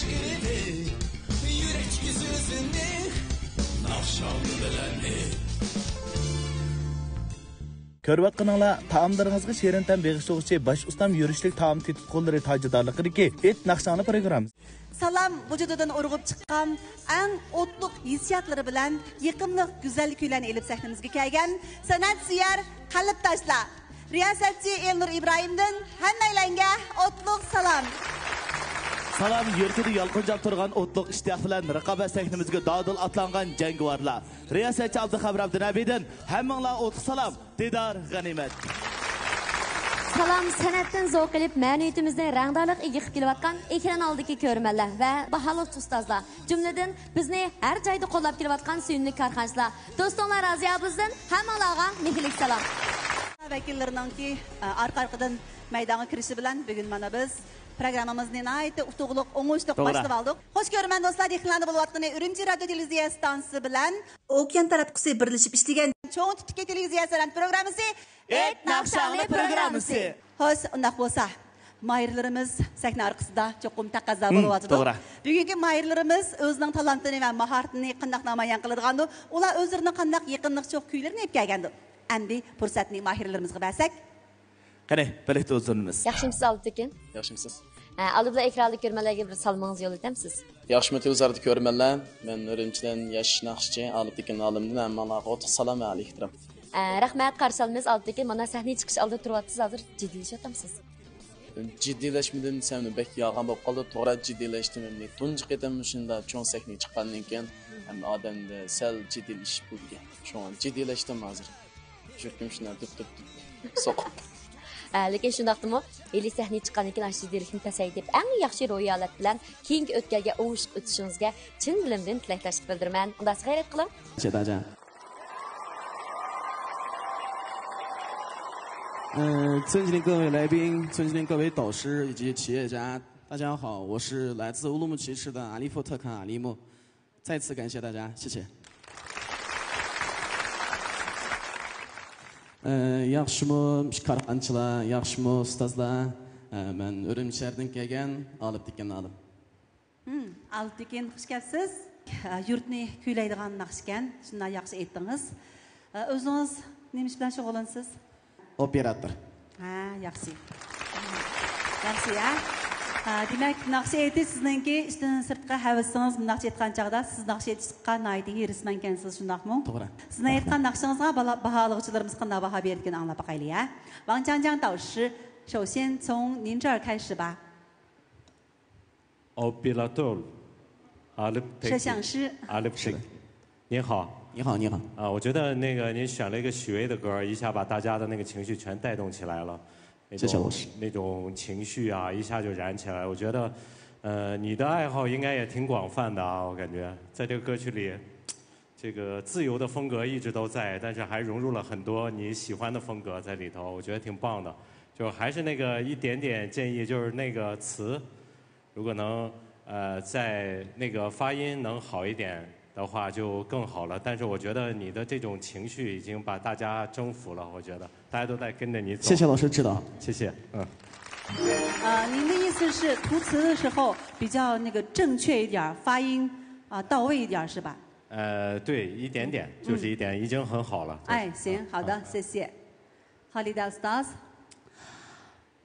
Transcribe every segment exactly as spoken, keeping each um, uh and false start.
ئىدى، يۈرەكتىكى سۆزىنى ناخشام بىلەن ئېيت. كۆرۈۋاتقىنىڭلار تائاملىرىڭىزغا شېرىن تەم بېغىشلىغۇچى باش ئۇستام يۈرۈشلۈك تائام تېتىتقۇلىرى تاجىدارلىقىدىكى ئېيت ناخشاڭلار پروگراممىسى. سالام ۋۇجۇدىدىن ئۇرغۇپ چىققان ئەڭ ئوتلۇق ھېسسىياتلىرى بىلەن يېقىملىق گۈزەل كۈيلەرنى ئېلىپ سەھنىمىزگە كەلگەن سەنئەت سۆيەر قەلبداشلار. رىياسەتچى ئېلنۇر ئىبراھىمدىن ھەممەيلەنگە ئوتلۇق سالام. سالام، يۈرىكىدە يالقۇنجاپ تۇرغان ئوتلۇق ئىشتىياق بىلەن رىقابەت سەھنىمىزگە دادىل ئاتلانغان جەڭگىۋارلار. رىياسەتچى ئابدۇخەۋەر ئابدۇنەبىدىن ھەممىڭلارغا ئوتلۇق سالام. دىدار غەنىيمەت. سالام، سەنئەتتىن زوق ئېلىپ، مەنىۋىيىتىمىزنى رەڭدارلىققا ئىگە قىلىپ كېلىۋاتقان ئېكران ئالدىدىكى كۆرۈرمەنلەر ۋە باھالىغۇچى ئۇستازلار، جۈملىدىن بىزنى ھەر جايدا قوللاپ كېلىۋاتقان سۆيۈملۈك كارخانىچىلار، دوستۇڭلار رازىيە ئابلىزدىن ھەممىڭلارغا مېھىرلىك سالام. ۋەكىللىرىنىڭكى، ئە، ئارقا-ئارقىدىن مەيدانغا كىرىشى بىلەن بۈگۈن مانا بىز پروگراممىمىزنى ناھايىتى ئۇتۇقلۇق، ئوڭۇشلۇق توغرا. باشلىۋالدۇق. خوش كۆرىمەن دوستلار، دىققىتىڭلاردا بولۇۋاتقىنى ئۈرۈمچى رادىيو تېلېۋىزىيە ئىستانسىسى بىلەن ئوكيان تاراتقۇسى بىرلىشىپ ئىشلىگەن چوڭ تىپتىكى تېلېۋىزىيە سەنئەت پروگراممىسى ئېيت ناخشاڭنى پروگراممىسى. خوش، ئۇنداق بولسا، ماھىرلىرىمىز سەھنە ئارقىسىدا چوقۇم تەقەززا مم، بولۇۋاتىدۇ. توغرا. بۈگۈنكى ماھىرلىرىمىز ئۆزىنىڭ تالانتىنى ۋە ماھارىتىنى قانداق نامايان قىلىدىغاندۇ؟ ئۇلار ئۆزلىرىنىڭ قانداق يېقىملىق چوغ كۈيلىرىنى ئېلىپ كەلگەندۇ؟ ئەمدى پۇرسەتنى ماھىرلىرىمىزغا بەرسەك. قېنى، بىرلىكتە ھۇزۇرلىنىمىز. ياخشىمسىز، ئالىپتېكىن؟ ياخشىمسىز؟ ھە، ئالدى بىلەن ئېكراندا كۆرۈرمەنلەرگە بىر سالىمىڭىزنى يوللىتەمسىز؟ ياخشىمۇ تېلېۋىزوردىكى كۆرۈرمەنلەر؟ مەن ئۈرۈمچىدىن ياش ناخشىچى ئالىپتېكىن ئالىمدىن ھەممىڭلارغا ئوتلۇق سالام ۋە ئەلىكىترام. ئە، رەھمەت، قارشى ئالىمىز ئالىپتېكىن. مانا سەھنىگە چىقىش ئالدىدا تۇرۇۋاتىسىز، ھازىر جىددىيلىشىۋاتامسىز؟ جىددىيلەشمىدىم دېسەم بەك يالغان بولۇپ قالىدۇ. توغرا جىددىيلەشتىم ئەمدى. تۇنجى قېتىم مۇشۇنداق چوڭ سەھنىگە چىققاندىن كېيىن ھەم ئادەمدە سەل جىددىيلىشىش بولىدىكەن. شۇڭا جىددىيلەشتىم ھازىر. يۈرىكىم شۇنداق دۈپ-دۈپ سوقۇپ. ئە، لېكىن شۇنداقتىمۇ، ھېلى سەھنىگە چىققاندىن كېيىن ئاشۇ جىددىيلىكنى پەسەيتىپ، ئەڭ ياخشى روھىي ھالەت بىلەن كېيىنكى ئۆتكەلگە ئوڭۇشلۇق ئۆتۈشىڭىزگە چىن دىلىمدىن تىلەكداشلىق بىلدۈرىمەن. ئۇنداقسا غەيرەت قىلىڭ. 谢谢大家。呃，尊敬的各位来宾，尊敬的各位导师以及企业家，大家好，我是来自乌鲁木齐市的阿利夫特卡阿利木。 再次感谢大家，谢谢。ئە، ياخشىمۇ كارخانىچىلار، ياخشىمۇ ئۇستازلار؟ ئە، مەن ئۈرۈمچى شەھىرىدىن كەلگەن ئالىپ تېكىن ئالىم. ھىم، ئالىپ تېكىن، خۇش كەپسىز. يۇرتنى كۈيلەيدىغان ناخشىكەن، شۇنداق ياخشى ئېيتتىڭىز. ئە، ئۆزىڭىز نېمە ئىش بىلەن شۇغۇللىنىسىز؟ ئوپېراتور. ھە، ياخشى. ياخشى، ھە؟ ھە، دېمەك، ناخشا ئېيتىش سىزنىڭكى ئىشتىن سىرتقى ھەۋىسىڭىز، مۇنداقچە ئېيتقان چاغدا، سىز ناخشا ئېيتىشقا ناھايىتى ھېرىسمەنكەنسىز، شۇنداقمۇ؟ توغرا. سىزنىڭ ئېيتقان ناخشىڭىزغا بالا-، باھالىغۇچىلىرىمىز قانداق باھا بېرىدىكىنىنى ئاڭلاپ باقايلى، ھە؟ 王锵锵导师，首先从您这儿开始吧。 Operator，Alip 摄像师。 Alip，您好。你好，你好。啊，我觉得那个您选了一个许巍的歌，一下把大家的那个情绪全带动起来了。那种谢谢老师。那种情绪啊，一下就燃起来了。我觉得，呃，你的爱好应该也挺广泛的啊，我感觉在这个歌曲里，这个自由的风格一直都在，但是还融入了很多你喜欢的风格在里头，我觉得挺棒的。就还是那个一点点建议，就是那个词， 如果能呃在那个发音能好一点的话就更好了。但是我觉得你的这种情绪已经把大家征服了，我觉得大家都在跟着你走。谢谢老师指导。谢谢，嗯。呃，您的意思是涂词的时候比较那个正确一点儿，发音啊、到位一点儿，是吧？呃，对，一点点，就是一点，已经很好了。对。哎，行，好的，谢谢。 خالىدە ئۇستاز.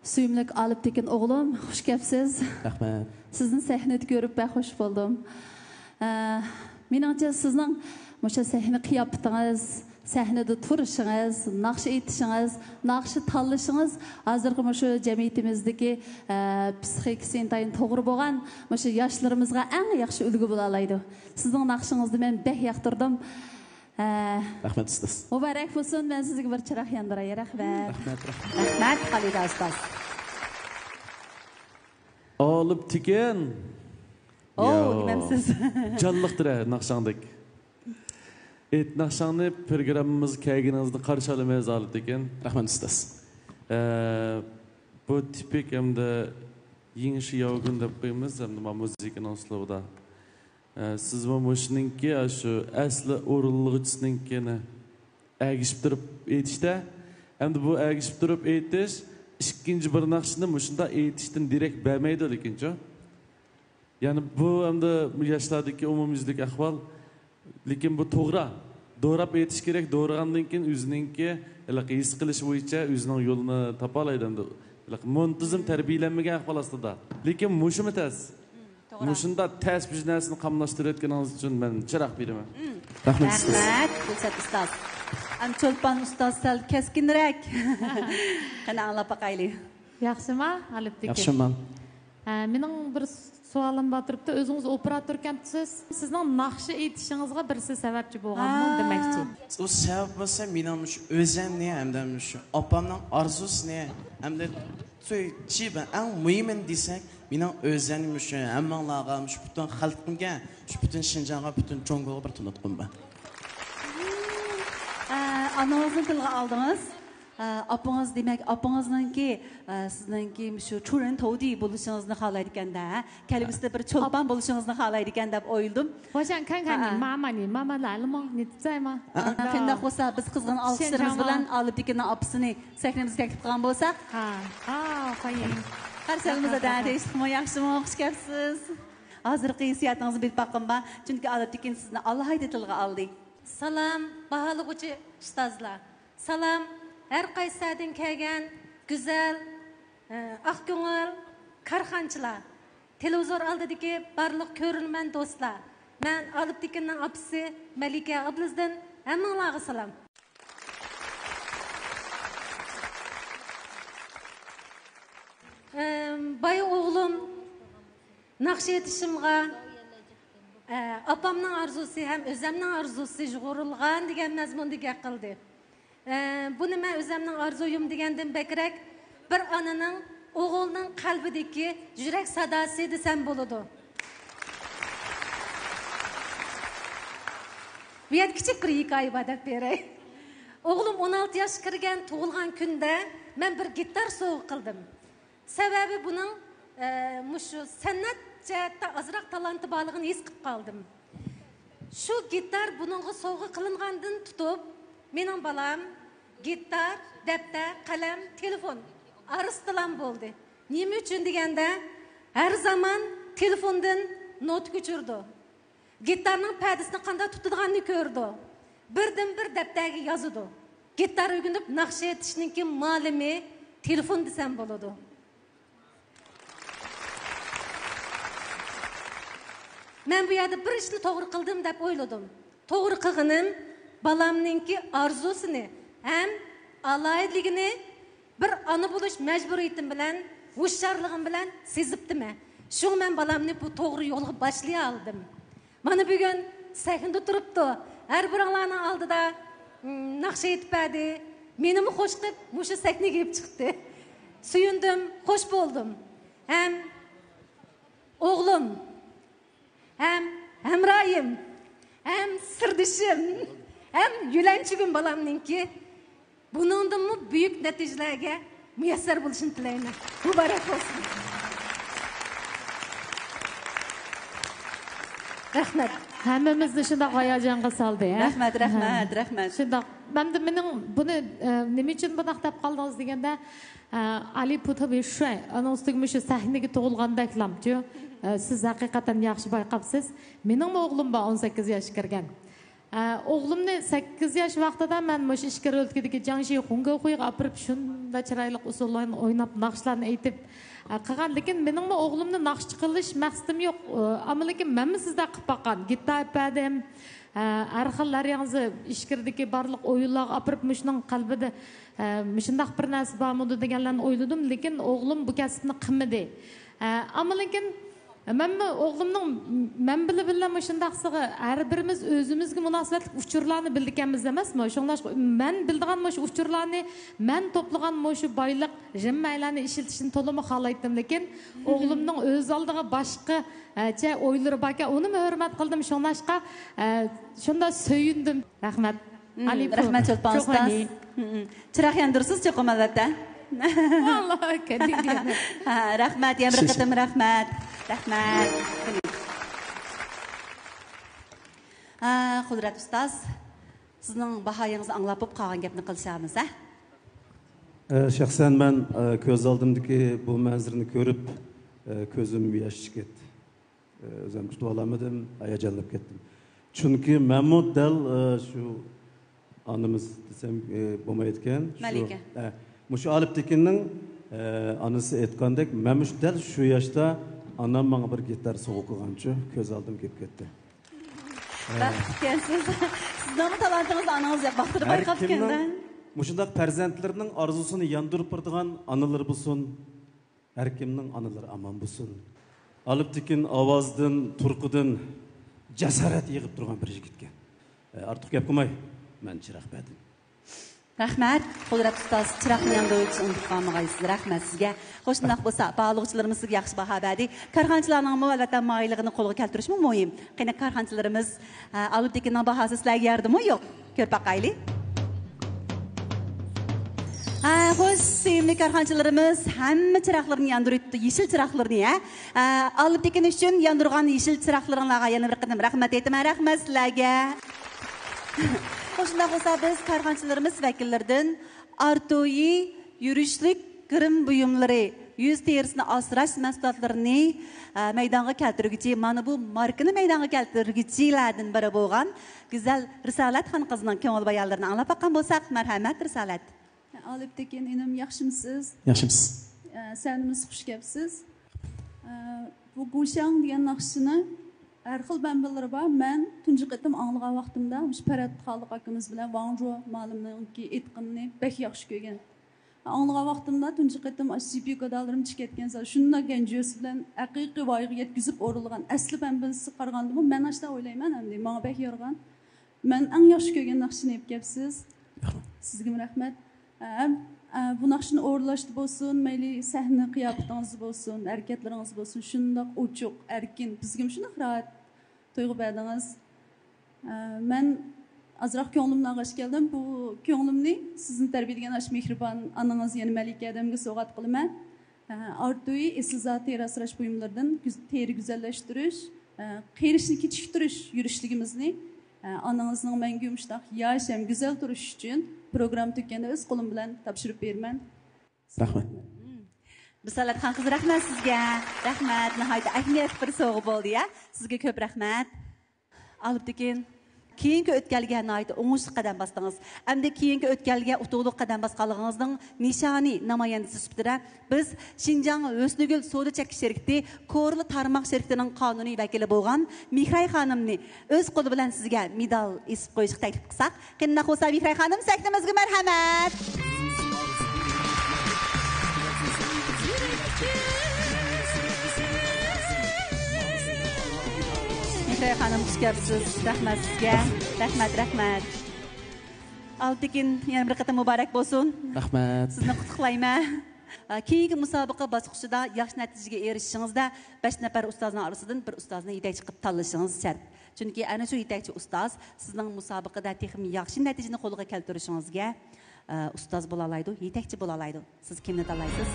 سۆيۈملۈك ئالىپ تېكىن ئوغلۇم، خۇش كەپسىز. رەھمەت. سىزنى سەھنىدە كۆرۈپ بەك خۇش بولدۇم. ئە، مېنىڭچە سىزنىڭ مۇشۇ سەھنە قىياپىتىڭىز، سەھنىدە تۇرۇشىڭىز، ناخشا ئېيتىشىڭىز، ناخشا تاللىشىڭىز ھازىرقى مۇشۇ جەمئىيىتىمىزدىكى، ئە، پسىخىكىسى ئىنتايىن توغرا بولغان مۇشۇ ياشلىرىمىزغا ئەڭ ياخشى ئۈلگە بولالايدۇ. سىزنىڭ ناخشىڭىزنى مەن بەك ياقتۇردۇم. ھە. رەھمەت ئۇستاز. مۇبارەك بولسۇن، مەن سىزگە بىر چىراغ ياندۇراي، رەھمەت. رەھمەت، رەھمەت. رەھمەت، خالىدە ئۇستاز. ئالىپ تېكىن. ئو، دېمەمسىز. جانلىقتۇر ناخشاڭدەك. ئېيت ناخشاڭنى پروگراممىمىزغا كەلگىنىڭىزنى قارشى ئالىمىز، ئالىپ تېكىن. رەھمەت ئۇستاز. ئە، بۇ تىپىك ھەمدە يېڭىشى ياۋگۈن دەپ قويىمىز، ھەمدە مۇزىكىنىڭ ئۇسلۇبىدا. ئە، سىزمۇ مۇشۇنىڭكى، ئاشۇ ئەسلى ئورۇنلىغۇچىسىنىڭكىنى ئەگىشىپ تۇرۇپ ئېيتىشتا، ھەمدە بۇ ئەگىشىپ تۇرۇپ ئېيتىش ئىككىنچى بىر ناخشىنى مۇشۇنداق ئېيتىشتىن دېرەك بەرمەيدۇ، لېكىنچۇ؟ يەنى بۇ ئەمدى ياشلاردىكى ئومۇميۈزلۈك ئەھۋال. لېكىن بۇ توغرا. دوراپ ئېيتىش كېرەك، دورىغاندىن كېيىن ئۆزىنىڭكى ھېلىقى ھېس قىلىشى بويىچە ئۆزىنىڭ يولىنى تاپالايدۇ ئەمدى. ھېلىقى مۇنتىزىم تەربىيەلەنمىگەن ئەھۋال ئاستىدا. لېكىن مۇشۇمۇ تەس. توغرا. مۇشۇنداق تەس بىر نەرسىنى قاملاشتۇرۇۋەتكىنىڭىز ئۈچۈن مەن چىراغ بېرىمەن. مم. رەھمەت سىزگە. رەھمەت، دىلشات ئۇستاز. ئەم، چولپان ئۇستاز سەل كەسكىنرەك. قېنى، ئاڭلاپ باقايلى. ياخشىما، ئالىپتىكىن؟ ياخشىما. ھە، مېنىڭ بىر سوئالىم بار تۇرۇپتۇ. ئۆزىڭىز ئوپېراتوركەنسىز. سىزنىڭ ناخشا ئېيتىشىڭىزغا بىرسى سەۋەبچى بولغانمۇ دېمەكچى. ئۇ سەۋەب بولسا، مېنىڭ مۇشۇ ئۆزەمنى ھەمدە مۇشۇ ئاپامنىڭ ئارزۇسىنى ھەمدە سۆيچى بار. ئەڭ مۇھىمىنى دېسەك، مېنىڭ ئۆزەمنى مۇشۇ ھەممىڭلارغا، مۇشۇ پۈتۈن خەلقىمگە، مۇشۇ پۈتۈن شىنجاڭغا، پۈتۈن جۇڭگوغا بىر تونۇتقۇم بار. ئە، ئانىڭىزنى تىلغا ئالدىڭىز. ئە، ئاپىڭىز، دېمەك، ئاپىڭىزنىڭكى، ئە، سىزنىڭكى مۇشۇ چۇرىن تودى بولۇشىڭىزنى خالايدىكەن-دە، ھە؟ كەلگۈسىدە بىر چولپان بولۇشىڭىزنى خالايدىكەن دەپ ئويلىدىم. 我想看看你妈妈，你妈妈来了吗？你在吗？ ئا، قېنداق بولسا، بىز قىزغىن ئالقىشلىرىمىز بىلەن ئالىپتىكىننىڭ ئاپىسىنى سەھنىمىزگە تەكلىپ قىلغان بولساق. ھا. ھا، قويۇڭ. قارشى ئالىمىز ئادەم دېيىشلىكمۇ، ياخشىمۇ، خۇش كەپسىز. ھازىرقى ھېسسىياتىڭىزنى بىلىپ باققىن بار، چۈنكى ئالىپتىكىن سىزنى ئالاھىدە تىلغا ئالدى. سالام، باھالىغۇچى ئۇستازلار. سالام، ھەر قايسى سەھەردىن كەلگەن گۈزەل، ئە، ئاق كۆڭۈل كارخانىچىلار. تېلېۋىزور ئالدىدىكى بارلىق كۆرۈرمەن دوستلار. مەن ئالىپتىكىننىڭ ئاپىسى مەلىكە ئابلىزدىن ھەممىڭلارغا سالام. ئەم، بايا ئوغلۇم ناخشا ئېيتىشىمغا، ئە، ئاپامنىڭ ئارزۇسى ھەم ئۆزەمنىڭ ئارزۇسى يۇغۇرۇلغان دېگەن مەزمۇندا گەپ قىلدى. ئە، بۇنى مەن ئۆزەمنىڭ ئارزۇيۇم دېگەندىن بەكرەك بىر ئانىنىڭ ئوغلىنىڭ قەلبىدىكى يۈرەك ساداسى دېسەم بولىدۇ. بۇ يەردە كىچىك بىر ھېكايە بار دەپ بېرەي. ئوغلۇم ئون ئالتە ياشقا كىرگەن تۇغۇلغان كۈندە مەن بىر گىتار سوۋغا قىلدىم. سەۋەبى بۇنىڭ، ئە، مۇشۇ سەنئەت جەھەتتە ئازراق تالانتى بارلىقىنى ھېس قىلىپ قالدىم. شۇ گىتار بۇنىڭغا سوۋغا قىلىنغاندىن تۇتۇپ، مېنىڭ بالام گىتار، دەپتەر، قەلەم، تېلېفون ئارىسىدىلا بولدى. نېمە ئۈچۈن دېگەندە، ھەر زامان تېلېفوندىن نوتا كۆچۈرىدۇ. گىتارنىڭ پەدىسىنى قانداق تۇتىدىغاننى كۆرىدۇ. بىردىنبىر دەپتەرگە يازىدۇ. گىتار ئۆگىنىپ ناخشا ئېيتىشنىڭكى مالىمى تېلېفون دېسەم بولىدۇ. مەن بۇ يەردە بىر ئىشنى توغرا قىلدىم دەپ ئويلىدىم. توغرا قىلغىنىم بالامنىڭكى ئارزۇسىنى ھەم ئالاھىدىلىكىنى بىر ئانا بولۇش مەجبۇرىيىتىم بىلەن، ھوشيارلىقىم بىلەن سېزىپتىمەن. شۇڭا مەن بالامنى بۇ توغرا يولغا باشلىيالىدىم. مانا بۈگۈن سەھنىدە تۇرۇپتۇ. ھەر بىرىڭلارنىڭ ئالدىدا، م، ناخشا ئېيتىپ بەردى. مېنىمۇ خوش قىلىپ مۇشۇ سەھنىگە ئېلىپ چىقتى. سۆيۈندۈم، خوش بولدۇم. ھەم ئوغلۇم، ھەم ھەمراھىم، ھەم سىردىشىم، ھەم يۆلەنچۈگۈم بالامنىڭكى بۇنىڭدىنمۇ بۈيۈك نەتىجىلەرگە مۇيەسسەر بولۇشىنى تىلەيمەن. مۇبارەك بولسۇن. رەھمەت. ھەممىمىزنى شۇنداق ھاياجانغا سالدى، ھە؟ رەھمەت، رەھمەت، ھە. رەھمەت. شۇنداق. ئەمدى مېنىڭ بۇنى، ئە، نېمە ئۈچۈن بۇنداق دەپ قالدىڭىز دېگەندە، ئە، ئالى پۇتى بىر شۇ، ئۇنىڭ ئۈستىگە مۇشۇ سەھنىگە تۇغۇلغاندەكلامچۇ. ئە، سىز ھەقىقەتەن ياخشى بايقاپسىز. مېنىڭمۇ ئوغلۇم بار، ئون سەككىز ياشقا كىرگەن. ئە، ئوغلۇمنى سەككىز ياش ۋاقتىدا مەن مۇشۇ ئىچكىرى ئۆلكىدىكى جياڭشى خۇڭگېخۇيغا ئاپىرىپ، شۇنداق چىرايلىق ئۇسسۇللارنى ئويناپ، ناخشىلارنى ئېيتىپ، ئە، قىلغان. لېكىن مېنىڭمۇ ئوغلۇمنى ناخشىچى قىلىش مەقسىتىم يوق. ئە، ئەمما لېكىن مەنمۇ سىزدەك قىلىپ باققان. گىتار ئېلىپ بەردىم. ئە، ھەر خىل، ھەر ياڭزا ئىچكىرىدىكى بارلىق ئويۇنلارغا ئاپىرىپ، مۇشۇنىڭ قەلبىدە، ئە، مۇشۇنداق بىر نەرسە بارمىدۇ دېگەنلەرنى ئويلىدىم. لېكىن ئوغلۇم بۇ كەسىپنى قىلمىدى. ئە، ئەمما لېكىن مەنمۇ ئوغلۇمنىڭ مەن بىلەن بىللە مۇشۇنداقسىغا ھەر بىرىمىز ئۆزىمىزگە مۇناسىۋەتلىك ئۇچۇرلارنى بىلىدىكەنمىز ئەمەسمۇ؟ شۇڭلاشقا مەن بىلىدىغان مۇشۇ ئۇچۇرلارنى، مەن توپلىغان مۇشۇ بايلىق، ژەمئەيلەرنى ئىشلىتىشنى تولىمۇ خالايتتىم. لېكىن ئوغلۇمنىڭ ئۆز ئالدىغا باشقا، ئە، چە ئويلىرى باركەن، ئۇنىمۇ ھۆرمەت قىلدىم. شۇڭلاشقا، ئە، شۇندا سۆيۈندۈم. رەھمەت. مم، ئالىپۇ. رەھمەت، چولپان ئۇستاز. مم، مم. چىراغ ياندۇرىسىز چوقۇم، ئەلۋەتتە. ۋاللاھى، كەلدىڭ دېگەن. ھە، رەھمەت، يەنە بىر قېتىم رەھمەت. رەھمەت. ھە، قۇدرەت ئۇستاز، سىزنىڭ باھايىڭىزنى ئاڭلاپ بولۇپ قالغان گەپنى قىلىشالمىسا. ئە، شەخسەن مەن، ئە، كۆز ئالدىمدىكى بۇ مەنزىرىنى كۆرۈپ، ئە، كۆزۈم ياش چىقىپ كەتتى. ئۆزۈم تۇتۇۋالالمىدىم، ھاياجانلىنىپ كەتتىم. چۈنكى مەنمۇ دەل، ئە، شۇ ئانىمىز دېسەم، ئە، بولمايدىكەن. شۇ، مەلىكە. ئە، مۇشۇ ئالىپتېكىننىڭ، ئە، ئانىسى ئېيتقاندەك، مەنمۇ شۇ، دەل شۇ ياشتا ئانام ماڭا بىر گىتار سوۋغا قىلغانچۇ، كۆز ئالدىمغا كېلىپ كەتتى. بەختلىككەنسىز. سىزنىڭمۇ تالانتىڭىزنى ئانىڭىز باقتۇرۇپ ھەر بايقاپتىكەن-دە. كىمنىڭ مۇشۇنداق پەرزەنتلىرىنىڭ ئارزۇسىنى ياندۇرۇپ بېرىدىغان ئانىلىرى بولسۇن. ھەر كىمنىڭ ئانىلىرى ئامان بولسۇن. ئالىپتېكىن ئاۋازدىن، تۇرقىدىن جاسارەت يىغىپ تۇرغان بىر يىگىتكەن. ئە، ئارتۇق گەپ قىلماي، مەن چىراغ بەردىم. رەھمەت. قۇدرەت ئۇستاز، چىراغنى ياندۇرۇشنى ئۇنتۇپ قالمىغايسىز. رەھمەت سىزگە. خوش، شۇنداق بولسا، باھالىغۇچىلىرىمىز سىزگە ياخشى باھا بەردى. كارخانىچىلارنىڭمۇ، ئەلۋەتتە، ماھىرلىقىنى قولغا كەلتۈرۈشمۇ مۇھىم. قېنى، كارخانىچىلىرىمىز، ئە، ئالىپتېكىننىڭ باھاسى سىلەرگە ياردىمۇ؟ يوق. كۆرۈپ باقايلى. ھە، خوش، سۆيۈملۈك كارخانىچىلىرىمىز ھەممە چىراغلىرىنى ياندۇرۇپتۇ، يېشىل چىراغلىرىنى، ھە. ئە، ئالىپتېكىن ئۈچۈن ياندۇرغان يېشىل چىراغلىرىڭلارغا يەنە بىر قېتىم رەھمەت ئېيتىمەن. رەھمەت سىلەرگە. خوش، شۇنداق بولسا، بىز كارخانىچىلىرىمىز ۋەكىللىرىدىن ئارتويى يۈرۈشلۈك گىرىم بۇيۇملىرى، يۈز تېرىسىنى ئاسراش مەھسۇلاتلىرىنى، ئە، مەيدانغا كەلتۈرگۈچى، مانا بۇ ماركىنى مەيدانغا كەلتۈرگۈچىلەردىن بىرى بولغان گۈزەل رىسالەتخان قىزنىڭ كۆڭۈل بايانلىرىنى ئاڭلاپ باققان بولساق، مەرھەمەت، رىسالەت. ئالىپتېكىن ئىنىم، ياخشىمۇسىز؟ ياخشىمىز. ئە، سەھنىمىزگە خۇش كەپسىز. ئە، بۇ گۇشاڭ دېگەن ناخشىنى ھەر خىل مەنبىلىرى بار. مەن تۇنجى قېتىم ئاڭلىغان ۋاقتىمدا مۇشۇ پەرھات خالىق ئاكىمىز بىلەن ۋاڭ جۇ مۇئەللىمنىڭكى ئېيتقىنىنى بەك ياخشى كۆرگەن. ئاڭلىغان ۋاقتىمدا تۇنجى قېتىم ئاشۇ سىپىيۇ گادالىرىم چىقىپ كەتكەن زال شۇنداق گەنجۈسى بىلەن ھەقىقىي ۋايىغا يەتكۈزۈپ ئورۇنلىغان ئەسلى مەنبىسىگە قارىغاندىمۇ مەن ئاشۇنداق ئويلايمەن ئەمدى ماڭا بەك يارىغان. مەن ئەڭ ياخشى كۆرگەن ناخشىنى ئېلىپ كەپسىز. سىزگىمۇ رەھمەت. ھەم، ئە، بۇ ناخشىنى ئورۇنلاشتا بولسۇن، مەيلى سەھنە قىياپىتىڭىزدا بولسۇن، ھەرىكەتلىرىڭىزدا بولسۇن، شۇنداق ئوچۇق، ئەركىن، بىزگىمۇ شۇنداق راھەت تۇيغۇ بەردىڭىز. ئە، مەن ئازراق كۆڭلۈمنى ئالغاچ كەلدىم. بۇ كۆڭلۈمنى سىزنى تەربىيەلىگەن ئاشۇ مېھرىبان ئانىڭىز، يەنى مەلىكە ھەدەمگە سوۋغات قىلىمەن. ئە، ئارتۇي ئېسىل زات تېرە ئاسراش بۇيۇملىرىدىن گۈز-، تېرە گۈزەللەشتۈرۈش، ئە، قېرىشنى كېچىكتۈرۈش يۈرۈشلۈكىمىزنى، ئە، ئانىڭىزنىڭ مەڭگۈ مۇشۇنداق ياش ھەم گۈزەل تۇرۇشى ئۈچۈن پروگرامما تۈگىگەندە ئۆز قولۇم بىلەن تاپشۇرۇپ بېرىمەن. رەھمەت. رىسالەتخان قىز، رەھمەت سىزگە. رەھمەت، ناھايىتى ئەھمىيەتلىك بىر سوۋغا بولدى، يا. سىزگە كۆپ رەھمەت. ئالىپتېكىن، كېيىنكى ئۆتكەلگە ناھايىتى ئوڭۇشلۇق قەدەم باستىڭىز. ئەمدى كېيىنكى ئۆتكەلگە ئۇتۇقلۇق قەدەم باسقانلىقىڭىزنىڭ نىشانى، نامايەندىسى سۈپىتىدە بىز شىنجاڭ ھۆسنىگۈل سودا چەكلىك شىركىتى كورلا تارماق شىركىتىنىڭ قانۇنىي ۋەكىلى بولغان مېھراي خانىمنى ئۆز قولى بىلەن سىزگە مېدال ئېسىپ قويۇشقا تەكلىپ قىلساق. قېنى، ئۇنداق بولسا، مېھراي خانىم، سەھنىمىزگە مەرھەمەت! مېھراي خانىم، خۇش كەپسىز. رەھمەت سىزگە. رەھمەت، رەھمەت. ئالىپتېكىن، يەنە بىر قېتىم مۇبارەك بولسۇن. رەھمەت. سىزنى قۇتلۇقلايمەن. كېيىنكى مۇسابىقە باسقۇچىدا ياخشى نەتىجىگە ئېرىشىشىڭىزدە بەش نەپەر ئۇستازنىڭ ئارىسىدىن بىر ئۇستازنى يېتەكچى قىلىپ تاللىشىڭىز شەرت. چۈنكى ئەنە شۇ يېتەكچى ئۇستاز سىزنىڭ مۇسابىقىدە تېخىمۇ ياخشى نەتىجىنى قولغا كەلتۈرۈشىڭىزگە، ئە، ئۇستاز بولالايدۇ، يېتەكچى بولالايدۇ. سىز كىمنى تاللايسىز؟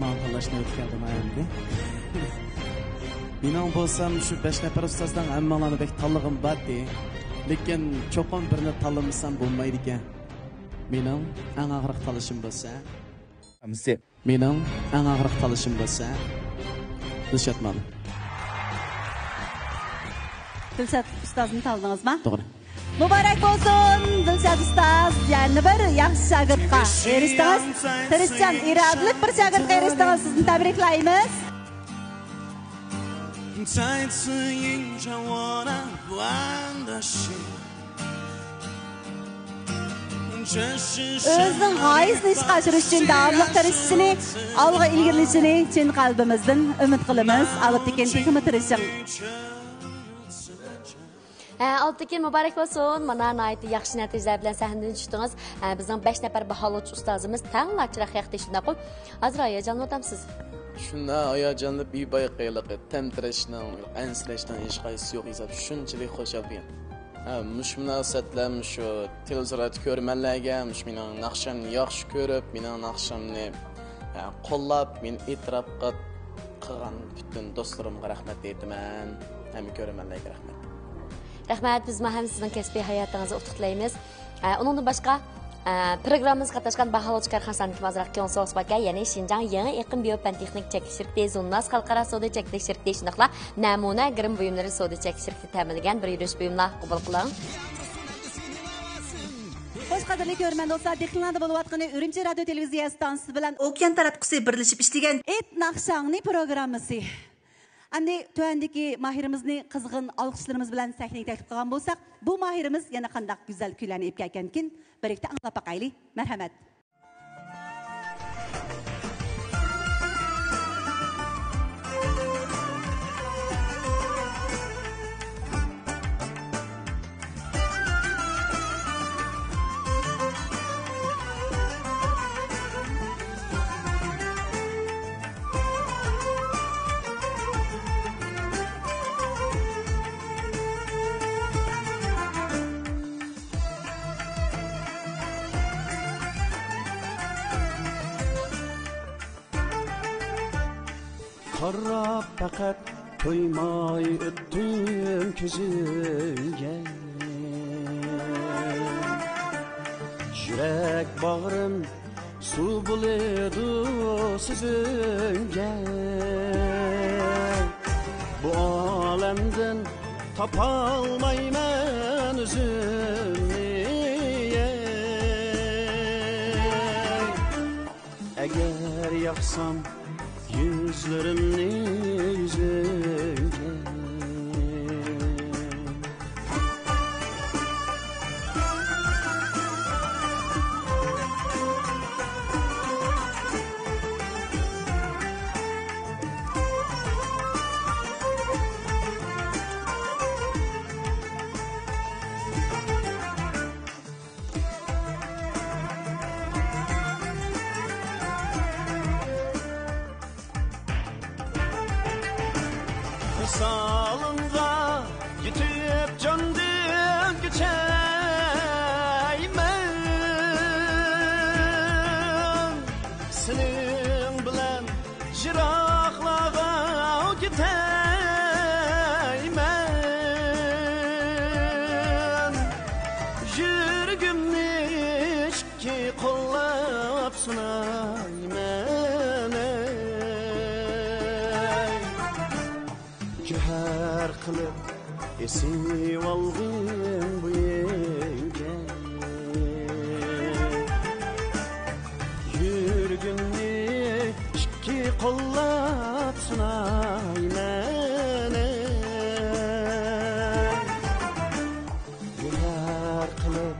ماڭا تاللاش نۆۋىتى كەلدى مايامدى. مېنىڭ بولسام شۇ بەش نەپەر ئۇستازنىڭ ھەممىڭلارنى بەك تاللىغۇم بارتى. لېكىن چوقۇم بىرنى تاللىمىسام بولمايدىكەن. مېنىڭ ئەڭ ئاخىرقى تاللىشىم بولسا، ھەممىسى. مېنىڭ ئەڭ ئاخىرقى تاللىشىم بولسا، دىلشات مالىم. دىلشات ئۇستازنى تاللىدىڭىزما؟ توغرا. مۇبارەك بولسۇن، دىلشات ئۇستاز، يەنە بىر ياخشى شاگىرتقا ئېرىشتىڭىز. تىرىشچان، ئىرادىلىك بىر شاگىرتقا ئېرىشتىڭىز. سىزنى تەبرىكلەيمىز. 再次映照我那不安的心。 ئۆزىنىڭ غايىسىنى ئىشقا ئاشۇرۇش ئۈچۈن داۋاملىق تىرىشىشىنى، ئالغا ئىلگىرىلىشىنى چىن قەلبىمىزدىن ئۈمىد قىلىمىز. ئالىپتېكىن، تېخىمۇ تىرىشىڭ. ھە، ئالىپتېكىن، مۇبارەك بولسۇن. مانا، ناھايىتى ياخشى نەتىجىلەر بىلەن سەھنىدىن چۈشتىڭىز. ھە، بىزنىڭ بەش نەپەر باھالىغۇچى ئۇستازىمىز تەڭلا چىراغ ياقتى، شۇنداققۇ؟ ھازىر ھاياجانلىنىۋاتامسىز؟ شۇنداق ھاياجانلىنىپ، بىر بايقى ھېلىقى تەمتىرەشنىڭ، ئەنسىرەشنىڭ ھېچقايسىسى يوق ھېساب، شۇنچىلىك خۇشال بولغان. ھە، مۇشۇ مۇناسىۋەت بىلەن مۇشۇ تېلېۋىزوردىكى كۆرۈرمەنلەرگە، مۇشۇ مېنىڭ ناخشامنى ياخشى كۆرۈپ، مېنىڭ ناخشامنى، ھە، قوللاپ، مېنى ئېتىراپ قىل-، قىلغان پۈتۈن دوستلىرىمغا رەھمەت ئېيتىمەن. ھەممە كۆرۈرمەنلەرگە رەھمەت. رەھمەت، بىزمۇ ھەم سىزنىڭ كەسپىي ھاياتىڭىزدا ئۇتۇق تىلەيمىز. ئە، ئۇنىڭدىن باشقا، ئە، پروگراممىمىزغا قاتناشقان باھالىغۇچى كارخانىسىدىن كىمئازراق كيوڭسو سۇپاكا، يەنى شىنجاڭ يېڭى ئېقىم بىيو پەن تېخنىك چەكلىك شىركىتى، زۇنناس خەلقئارا سودا چەكلىك شىركىتى، شۇنداقلا نەمۇنە گىرىم بۇيۇملىرى سودا چەكلىك شىركىتى تەمىنلىگەن بىر يۈرۈش بۇيۇملار قوبۇل قىلىڭ. خوش، قەدىرلىك كۆرۈرمەن دوستلار، دىققىتىڭلاردا بولۇۋاتقىنى ئۈرۈمچى رادىيو تېلېۋىزىيە ئىستانسىسى بىلەن ئوكيان تاراتقۇسى بىرلىشىپ ئىشلىگەن ئېيت ناخشاڭنى پروگراممىسى. ئەمدى تۆۋەندىكى ماھىرىمىزنى قىزغىن ئالقىشلىرىمىز بىلەن سەھنىگە تەكلىپ قىلغان بولساق، بۇ ماھىرىمىز يەنە قانداق گۈزەل كۈيلەرنى ئېلىپ كەلگەنكىن، بىرلىكتە ئاڭلاپ باقايلى. مەرھەمەت. قاراپ پەقەت تويماي ئۆتتۈم كۆزۈڭگە. يۈرەك باغرىم سۇ بولىدۇ سۆزۈڭگە. بۇ ئالەمدىن تاپالمايمەن ئۆزۈمنى. ئەگەر ياقسام يۈزلىرىمنى يۈزۈڭگە. ۋىسالىڭغا يېتىپ جاندىن كېچەيمەن. سېنىڭ بىلەن يىراقلارغا كېتەيمەن. يۈرىكىمنى ئىككى قوللاپ سۇنايمەن، ئەي. گۆھەر قىلىپ ئېسىۋالغىن بويۇڭغا. يۈرىكىمنى ئىككى قوللاپ سۇنايمەن، ئەي. گۆھەر قىلىپ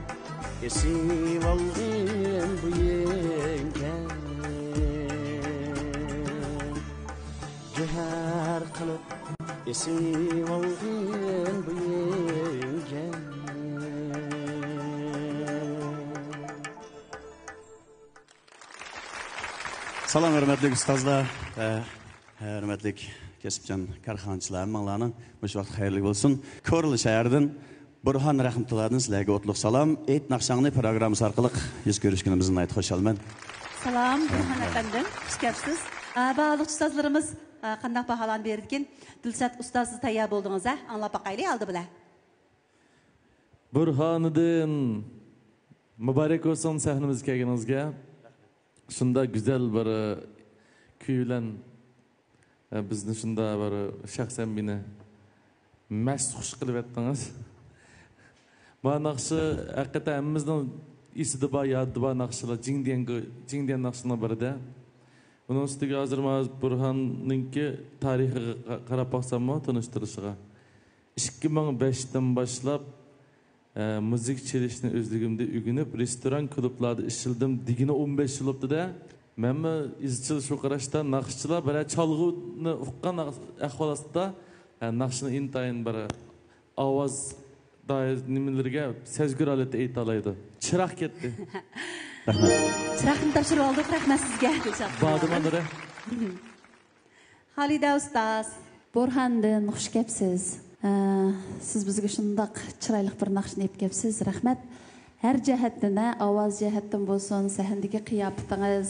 ئېسىۋالغىن بويۇڭغا. گۆھەر قىلىپ ئېسىۋالغىن بويۇڭغا. سالام، ھۆرمەتلىك ئۇستازلار، ھە، ھۆرمەتلىك كەسىپچان كارخانىچىلار، ھەممىڭلارنىڭ مۇشۇ ۋاقىت خەيرلىك بولسۇن. كورلا شەھىرىدىن بۇرھان رەھمەتۇللادىن سىلەرگە ئوتلۇق سالام. ئېيت ناخشاڭنى پروگراممىسى ئارقىلىق يۈز كۆرۈشكىنىمىزدىن ناھايىتى خۇشالمەن. سالام، بۇرھان ئەپەندىم، خۇش كەپسىز. ئا، باھالىق ئۇستازلىرىمىز، ئا، قانداق باھالارنى بېرىدىكىن؟ دىلشات ئۇستاز، سىز تەييار بولدىڭىز، ھە؟ ئاڭلاپ باقايلى ئالدى بىلەن. بۇرھانىدىن، مۇبارەك بولسۇن سەھنىمىزگە كەلگىنىڭىزگە. شۇنداق گۈزەل بىر كۈي بىلەن، ئە، بىزنى شۇنداق بىر شەخسەن مېنى مەست خۇش قىلىۋەتتىڭىز. ما ناخشا ھەقىقەتەن ھەممىمىزنىڭ ئېسىدە بار، يادىدا بار ناخشىلار، جىڭديەنگە، جىڭديەن ناخشىنىڭ بىرىدە. ئۇنىڭ ئۈستىگە ھازىر ما بۇرھاننىڭكى تارىخىغا قا-، قاراپ باقساممۇ، تونۇشتۇرۇشىغا. ئىككى مىڭ بەشتىن باشلاپ، ئە، مۇزىكا چېلىشنى ئۆزلۈكۈمدە ئۆگىنىپ، رېستوران، كۇلۇبلاردا ئىشلىدىم دېگىنى ئون بەش يىل بوپتۇ-دە. مەنمۇ ئىزچىل شۇ قاراشتا ناخشىچىلار بىرەر چالغۇنى ئۇققان ئەھۋال ئاستىدا، ئە، ناخشىنى ئىنتايىن بىر ئاۋاز دائىر نېمىلىرىگە سەزگۈر ھالەتتە ئېيتالايدۇ. چىراغ كەتتى. رەھمەت. چىراغنى تاپشۇرۇۋالدۇق. رەھمەت سىزگە. بادىما نۇرى. خالىدە ئۇستاز. بۇرھاندىن خۇش كەپسىز. ئە، سىز بىزگە شۇنداق چىرايلىق بىر ناخشىنى ئېلىپ كەپسىز. رەھمەت. ھەر جەھەتتىن، ھە، ئاۋاز جەھەتتىن بولسۇن، سەھنىدىكى قىياپىتىڭىز،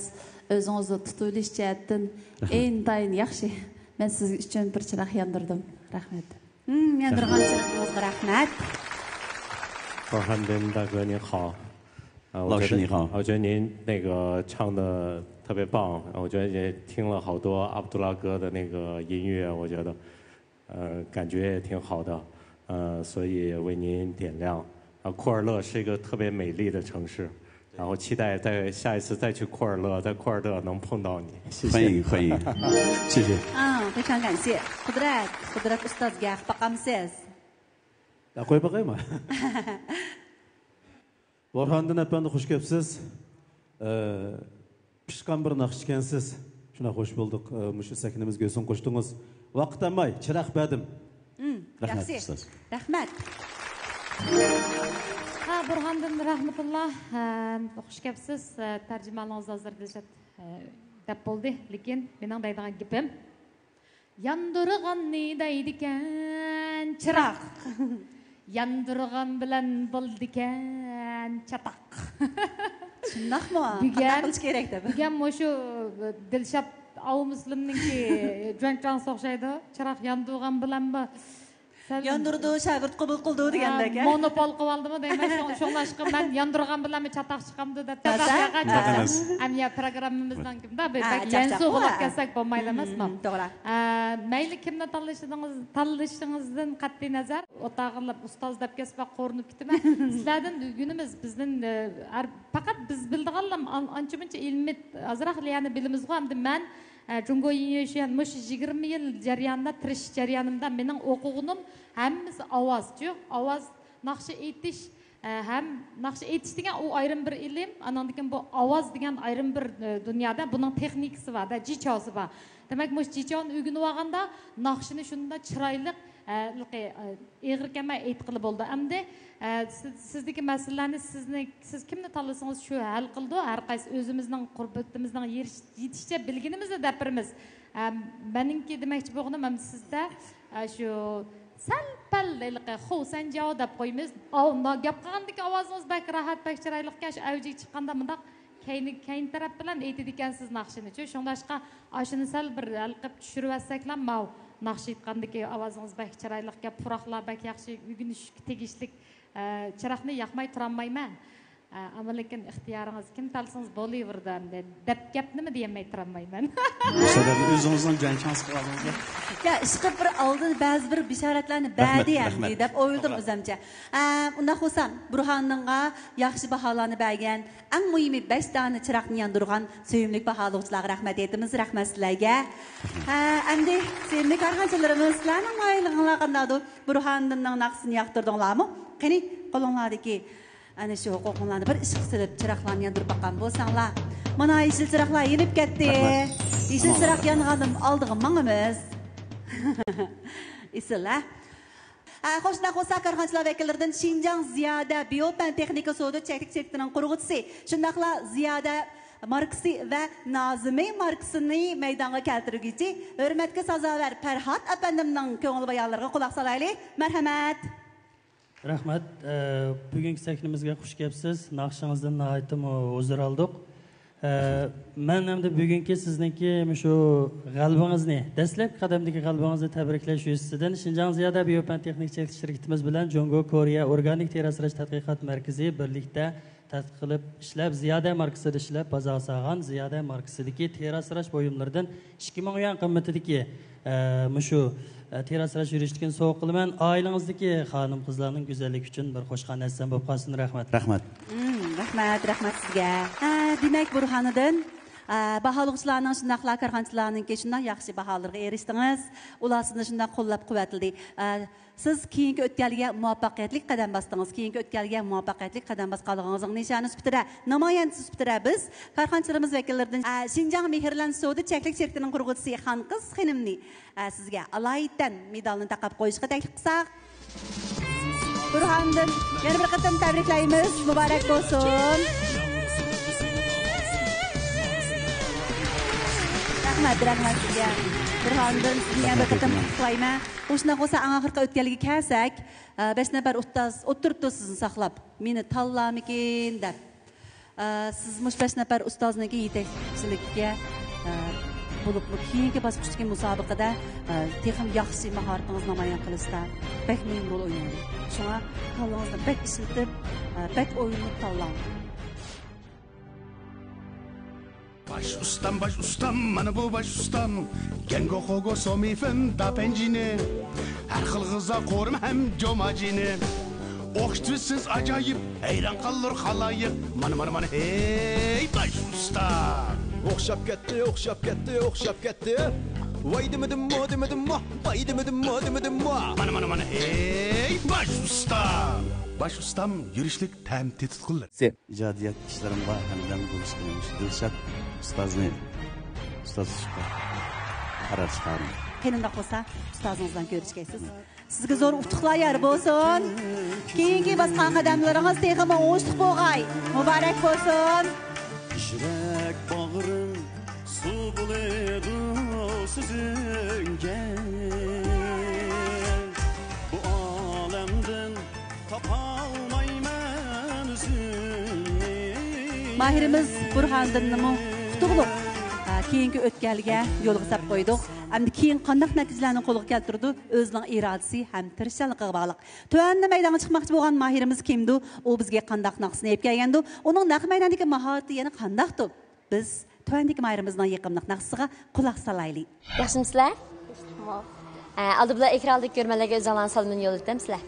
ئۆزىڭىزنى تۇتۇۋېلىش جەھەتتىن رەھمەت. ئىنتايىن ياخشى. مەن سىز ئۈچۈن بىر چىراغ ياندۇردۇم. رەھمەت. ھىم، ياندۇرغان چىراغىڭىزغا رەھمەت. بۇرھاندىن داگۆنى خا. 啊，我觉得，老师你好。我觉得您那个唱的特别棒，我觉得也听了好多阿卜杜拉哥的那个音乐，我觉得，呃，感觉也挺好的，呃，所以为您点亮。啊，库尔勒是一个特别美丽的城市，然后期待在下一次再去库尔勒，在库尔勒能碰到你。谢谢。欢迎，欢迎。谢谢。 ھە، قۇدرەت، قۇدرەت ئۇستازگە باقامسىز؟ يا، قويۇپ باقايمۇ؟ بۇرھاندىن ئەپەندى، خۇش كەپسىز. ئە، پىشقان بىر ناخشىچىكەنسىز. شۇنداق، خۇش بولدۇق. ئە، مۇشۇ سەھنىمىزگە ھۆسن قوشتىڭىز. ۋاقىت ئالماي، چىراغ بەردىم. رەھمەت، ياخشى. ئۇستاز. رەھمەت. ھە، بۇرھاندىن رەھمەتۇللا. ھە، خۇش كەپسىز. ھە، تەرجىمانىڭىز ھازىر دىلشات، ھە، دەپ بولدى، لېكىن مېنىڭ دەيدىغان گېپىم، ياندۇرغاننى دەيدىكەن چىراغ، ياندۇرغان بىلەن بولىدىكەن چاتاق. شۇنداقمۇ؟ بۈگۈن، قانداق قىلىش كېرەك دەپ؟ بۈگۈن مۇشۇ دىلشات ئاۋۇ مۇسلىمنىڭكى جۈەنچاڭ ئوخشايدۇ. چىراغ ياندۇرغان بىلەنمۇ سەل، ياندۇردى، شاگىرت قوبۇل قىلدى دېگەندەك. مونوپول قىلىۋالدىمۇ دەيمەن. شۇڭ-، شۇڭلاشقا مەن ياندۇرغان بىلەنمۇ چاتاق چىقامدۇ دەپ تەبەسكە قاچىدىم. ئەمدى پروگراممىمىزنىڭ بەك يەنسۇ بولۇپ كەتسەك بولمايدۇ ئەمەسمۇ؟ توغرا. مەيلى كىمنى تاللىشىڭىز، تاللىشىڭىزدىن قەتئىي نەزەر، ئوتاغىنلا ئۇستاز دەپ كەلسە بەك قورۇنۇپ كېتىمەن. سىلەردىن ئۆگىنىمىز. بىزدىن پەقەت بىز بىلىدىغانلا ئانچە مۇنچە ئىلمىي ئازراقلا يەنە بىلىمىزغۇ. ئەمدى مەن جۇڭگو يىڭيۈشۈەن مۇشۇ يىگىرمە يىل جەريانىدا، تىرىشىش جەريانىمدا مېنىڭ ئوقۇغىنىم ھەممىسى ئاۋازچۇ، ئاۋاز، ناخشا ئېيتىش، ھەم ناخشا ئېيتىش دېگەن ئۇ ئايرىم بىر ئىلىم، ئاناندىن كېيىن بۇ ئاۋاز دېگەن ئايرىم بىر دۇنيادا، بۇنىڭ تېخنىكىسى بار، جىچاۋسى بار. دېمەك، مۇشۇ جىچاۋنى ئۆگىنىۋالغاندا ناخشىنى شۇنداق چىرايلىق، ھېلىقى، ئېغىر كەلمەي ئېيتقىلى بولىدۇ. ئەمدى سىز، سىزدىكى مەسىلىلەرنى سىزنى، سىز كىمنى تاللىسىڭىز شۇ ھەل قىلىدۇ. ھەر قايسى ئۆزىمىزنىڭ قۇربىتىمىزنىڭ يېتىشىچە بىلگىنىمىزنى دەپ بېرىمىز. مېنىڭكى دېمەكچى بولغىنىم ئەمدى سىزدە شۇ سەل پەل ھېلىقى خۇ سەنجاۋ دەپ قويىمىز. ئاۋ، گەپ قىلغاندىكى ئاۋازىڭىز بەك راھەت، بەك چىرايلىقكەن، شۇ ئەۋجىگە چىققاندا مۇنداق كەينى، كەينى تەرەپ بىلەن ئېيتىدىكەنسىز ناخشىنىچۇ. شۇڭلاشقا ئاشۇنى سەل بىر ھەل قىلىپ چۈشۈرۈۋەتسەكلا، ماۋۇ ناخشا ئېيتقاندىكى ئاۋازىڭىز بەك چىرايلىق گەپ، پۇراقلار بەك ياخشى، ئۆگىنىشكە تېگىشلىك. ئە، چىراغنى ياقماي تۇرالمايمەن. ئە، ئەمما لېكىن ئىختىيارىڭىز، كىم تاللىسىڭىز بولۇۋېرىدۇ ئەمدى دەپ گەپنىمۇ دېيەلمەي تۇرالمايمەن. مۇشۇ ئۆزىڭىزنىڭ جان چاڭسىغا ئالدىڭىزغۇ. يا، ئىشقىلىپ بىر ئالدىن بەزى بىر بېشارەتلەرنى بەردى ئەمدى دەپ ئويلىدىم ئۆزۈمچە. ئە، ئۇنداق بولسا، بۇرھاندىنغا ياخشى باھالارنى بەرگەن، ئەڭ مۇھىمى بەش دانە چىراغنى ياندۇرغان سۆيۈملۈك باھالىغۇچىلارغا رەھمەت ئېيتىمىز. رەھمەت سىلەرگە. ھە، ئەمدى سۆيۈملۈك كارخانىچىلىرىمىز، سىلەرنىڭ مايىللىقىڭلار قانداقدۇ؟ بۇرھاندىننىڭ ناخشىسىنى ياقتۇردۇڭلارمۇ؟ قېنى، قولۇڭلاردىكى ئەنە شۇ ھوقۇقۇڭلارنى بىر ئىشقا سېلىپ، چىراغلارنى ياندۇرۇپ باققان بولساڭلار. مانا، يېشىل چىراغلار يېنىپ كەتتى. يېشىل چىراغ يانغاندىن ئالدىغا ماڭىمىز. ئېسىل، ھە؟ ھە، خوش، شۇنداق بولسا، كارخانىچىلار ۋەكىللىرىدىن شىنجاڭ زىيادە بىيوپەن تېخنىكا سودا چەكلىك شىركىتىنىڭ قۇرغۇچىسى، شۇنداقلا زىيادە ماركىسى ۋە نازىمى ماركىسىنى مەيدانغا كەلتۈرگۈچى، ھۆرمەتكە سازاۋەر پەرھات ئەپەندىمنىڭ كۆڭۈل بايانلىرىغا قۇلاق سالايلى. مەرھەمەت. رەھمەت. ئە، بۈگۈنكى سەھنىمىزگە خۇش كەپسىز. ناخشىڭىزدىن ناھايىتىمۇ ھۇزۇر ئالدۇق. ئە، مەن ئەمدى بۈگۈنكى سىزنىڭكى مۇشۇ غەلىبىڭىزنى، دەسلەپكى قەدەمدىكى غەلىبىڭىزنى تەبرىكلەش يۈزىسىدىن شىنجاڭ زىيادە بىيوپەن تېخنىك چەكلىك شىركىتىمىز بىلەن جۇڭگو كورېيە ئورگانىك تېرە ئاسراش تەتقىقات مەركىزى بىرلىكتە تەتقىق قىلىپ ئىشلەپ، زىيادە ماركىسىدا ئىشلەپ، بازارغا سالغان زىيادە ماركىسىدىكى تېرە ئاسراش بۇيۇملىرىدىن ئىككى مىڭ يۈەن قىممىتىدىكى، ئە، مۇشۇ، ئە، تېرە ئاسراش يۈرۈشلۈكىنى سوۋغا قىلىمەن. ئائىلىڭىزدىكى خانىم-قىزلارنىڭ گۈزەللىكى ئۈچۈن بىر خوشخان ھەسسەم بولۇپ قالسۇن. رەھمەت. رەھمەت. مم، رەھمەت، رەھمەت سىزگە. ھە، دېمەك، بۇرھاندىن، ئە، باھالىغۇچىلارنىڭ، شۇنداقلا كارخانىچىلارنىڭكى شۇنداق ياخشى باھالىرىغا ئېرىشتىڭىز. ئۇلار سىزنى شۇنداق قوللاپ-قۇۋۋەتلىدى. ئە، سىز كېيىنكى ئۆتكەلگە مۇۋەپپەقىيەتلىك قەدەم باستىڭىز. كېيىنكى ئۆتكەلگە مۇۋەپپەقىيەتلىك قەدەم باسقانلىقىڭىزنىڭ نىشانى سۈپىتىدە، نامايەندىسى سۈپىتىدە بىز كارخانىچىلىرىمىز ۋەكىللىرىدىن، ئە، شىنجاڭ مېھىرلەن سودا چەكلىك شىركىتىنىڭ قۇرغۇچىسى خانقىز خېنىمنى، ئە، سىزگە ئالايىتەن مېدالنى تاقاپ قويۇشقا تەكلىپ قىلساق. بۇرھاندىن يەنە بىر قېتىم تەبرىكلەيمىز. مۇبارەك بولسۇن. رەھمەت، رەھمەت سىزگە. بۇرھاندىن سىزنى يەنە بىر قېتىم قۇتلۇقلايمەن. شۇنداق بولسا، ئەڭ ئاخىرقى ئۆتكەلگە كەلسەك، ئە، بەش نەپەر ئۇستاز ئولتۇرۇپتۇ سىزنى ساقلاپ، مېنى تاللارمىكىن دەپ. ئە، سىز مۇشۇ بەش نەپەر ئۇستازنىڭكى يېتەكچىلىكىگە، ئە، بولۇپمۇ كېيىنكى باسقۇچتىكى مۇسابىقىدە، ئە، تېخىمۇ ياخشى ماھارىتىڭىزنى نامايان قىلىشتا بەك مۇھىم رول ئوينايدۇ. شۇڭا كاللىڭىزنى بەك ئىشلىتىپ، ئە، بەك ئويلىنىپ تاللاڭ. باش ئۇستام، باش ئۇستام، مانا بۇ باش ئۇستام. گەنگو، خوگو، سومىفېن، داپەنجىنى، ھەر خىل غىزا قورۇما ھەم جوماجىنى ئوخشىتىۋەتسىڭىز ئاجايىپ، ھەيران قالۇر خالايىق. مانا، مانا، مانا، ھەي، باش ئۇستام! ئوخشاپ كەتتى، ئوخشاپ كەتتى، ئوخشاپ كەتتى. ۋاي دېمىدىممۇ، دېمىدىممۇ، ۋاي دېمىدىممۇ، دېمىدىممۇ. مانا، مانا، مانا، ھەي، باش ئۇستام! باش ئۇستام يۈرۈشلۈك تەم تېتىتقۇلار. ئىجادىيەت ئىشلىرىمغا ھەمدەم بولۇشقا مۇشۇ دىلشات ئۇستازنى ئۇستاز قىلىشقا قارار چىقاردىم. قېنى ئۇنداق بولسا، ئۇستازىڭىز بىلەن كۆرۈشكەيسىز. سىزگە زور ئۇتۇقلار يار بولسۇن. كېيىنكى باسقان قەدەملىرىڭىز تېخىمۇ ئوڭۇشلۇق بولغاي. مۇبارەك بولسۇن. يۈرەك باغرىم سۇ بولىدۇ سۆزۈڭگە. بۇ ئالەمدىن تاپالمايمەن ئۆزۈمنى. ماھىرىمىز بۇرھاندىننىمۇ ئۇتۇقلۇق، ئا، كېيىنكى ئۆتكەلگە يولغا سەپ قويدۇق. ئەمدى كېيىن قانداق نەتىجىلەرنى قولغا كەلتۈرىدۇ، ئۆزىنىڭ ئىرادىسى ھەم تىرىشچانلىقىغا باغلىق. تۆۋەندە مەيدانغا چىقماقچى بولغان ماھىرىمىز كىمدۇ؟ ئۇ بىزگە قانداق ناخشىسىنى ئېلىپ كەلگەندۇ؟ ئۇنىڭ نەق مەيداندىكى ماھارىتى يەنە قانداقتۇ؟ بىز تۆۋەندىكى ماھىرىمىزنىڭ يېقىملىق ناخشىسىغا قۇلاق سالايلى. ياخشىمۇسىلەر؟ ئە، ئالدى بىلەن ئېكران ئالدىدىكى كۆرۈرمەنلەرگە ئۆز ئاڭلارنىڭ سالىمىنى يوللىۋېتەمسىلەر؟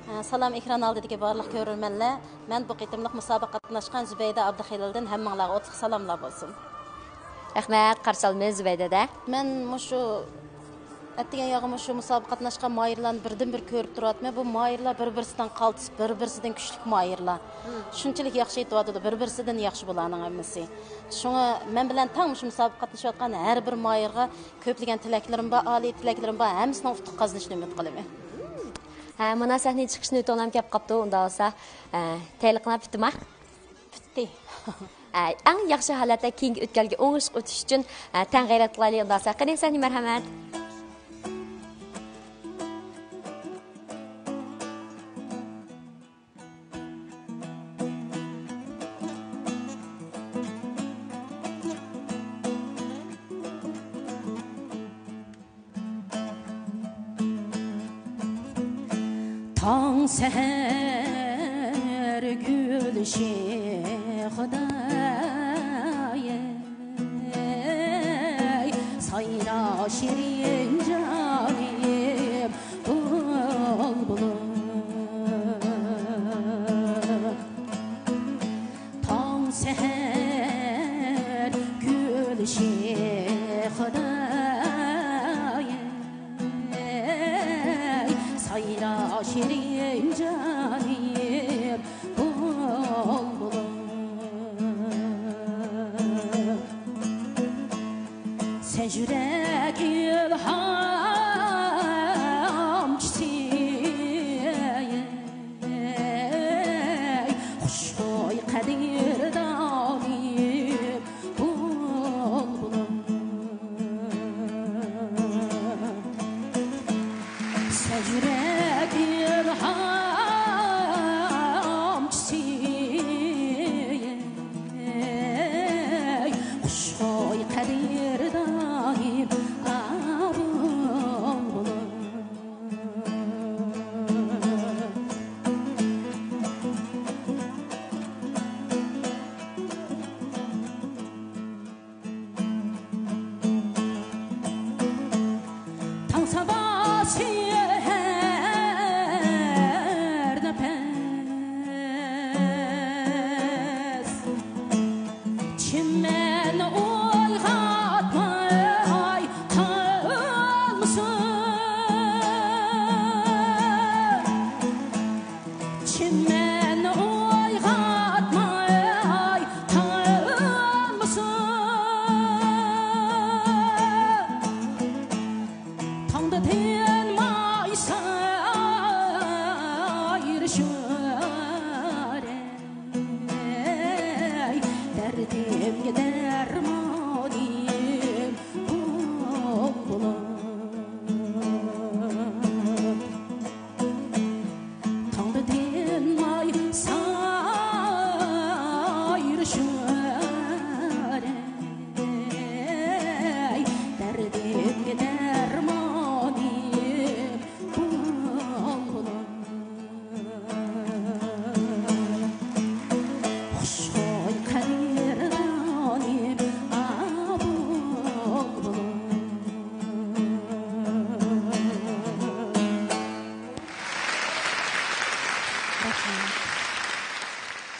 ئە، سالام، ئېكران ئالدىدىكى بارلىق كۆرۈرمەنلەر. مەن بۇ قېتىملىق مۇسابىقىگە قاتناشقان زۇبەيدە ئابدۇخېلىلدىن ھەممىڭلارغا ئوتلۇق سالاملار بولسۇن. رەھمەت، قارشى ئالىمىز زۇبەيدە دە. مەن مۇشۇ ئەتىگەن ياغى مۇشۇ مۇسابىقىگە قاتناشقان ماھىرلارنى بىردىن بىر كۆرۈپ تۇرۇۋاتىمەن. بۇ ماھىرلار بىر بىرسىدىن قالتىس، بىر بىرسىدىن كۈچلۈك ماھىرلار. شۇنچىلىك ياخشى ئېيتىۋاتىدۇ، بىر بىرسىدىن ياخشى بۇلارنىڭ ھەممىسى. شۇڭا مەن بىلەن تەڭ مۇشۇ مۇسابىقىگە قاتنىشىۋاتقان ھەر بىر ماھىرغا كۆپلىگەن تىلەكلىرىم بار، ئالىي تىلەكلىرىم بار، ھەممىسىنىڭ ئۇتۇق قازىنىشىنى ئۈمىد قىلىمەن. ھە، مانا سەھنىگە چىقىش نۆۋىتىڭلار كەپ قاپتۇ، ئۇنداق بولسا، ئە، تەييارلىقىڭلار پۈتتىمۇ؟ پۈتتى. ئە، ئەڭ ياخشى ھالەتتە كېيىنكى ئۆتكەلگە ئوڭۇشلۇق ئۆتۈش ئۈچۈن، ئە، تەڭ غەيرەت قىلايلى، ئۇنداق بولسا. قېنى، سەھنىگە مەرھەمەت. تاڭ سەھەر گۈل شېخىدا، سايرا شېرىن جانىم بۇلبۇلۇم. تاڭ سەھەر گۈل شېخىدا، سايرا شېرىن جانىم بۇلبۇلۇم. سەن يۈرەك ئىلھامچىسى، خۇشبۇي قەدىردانىم بۇلبۇلۇم.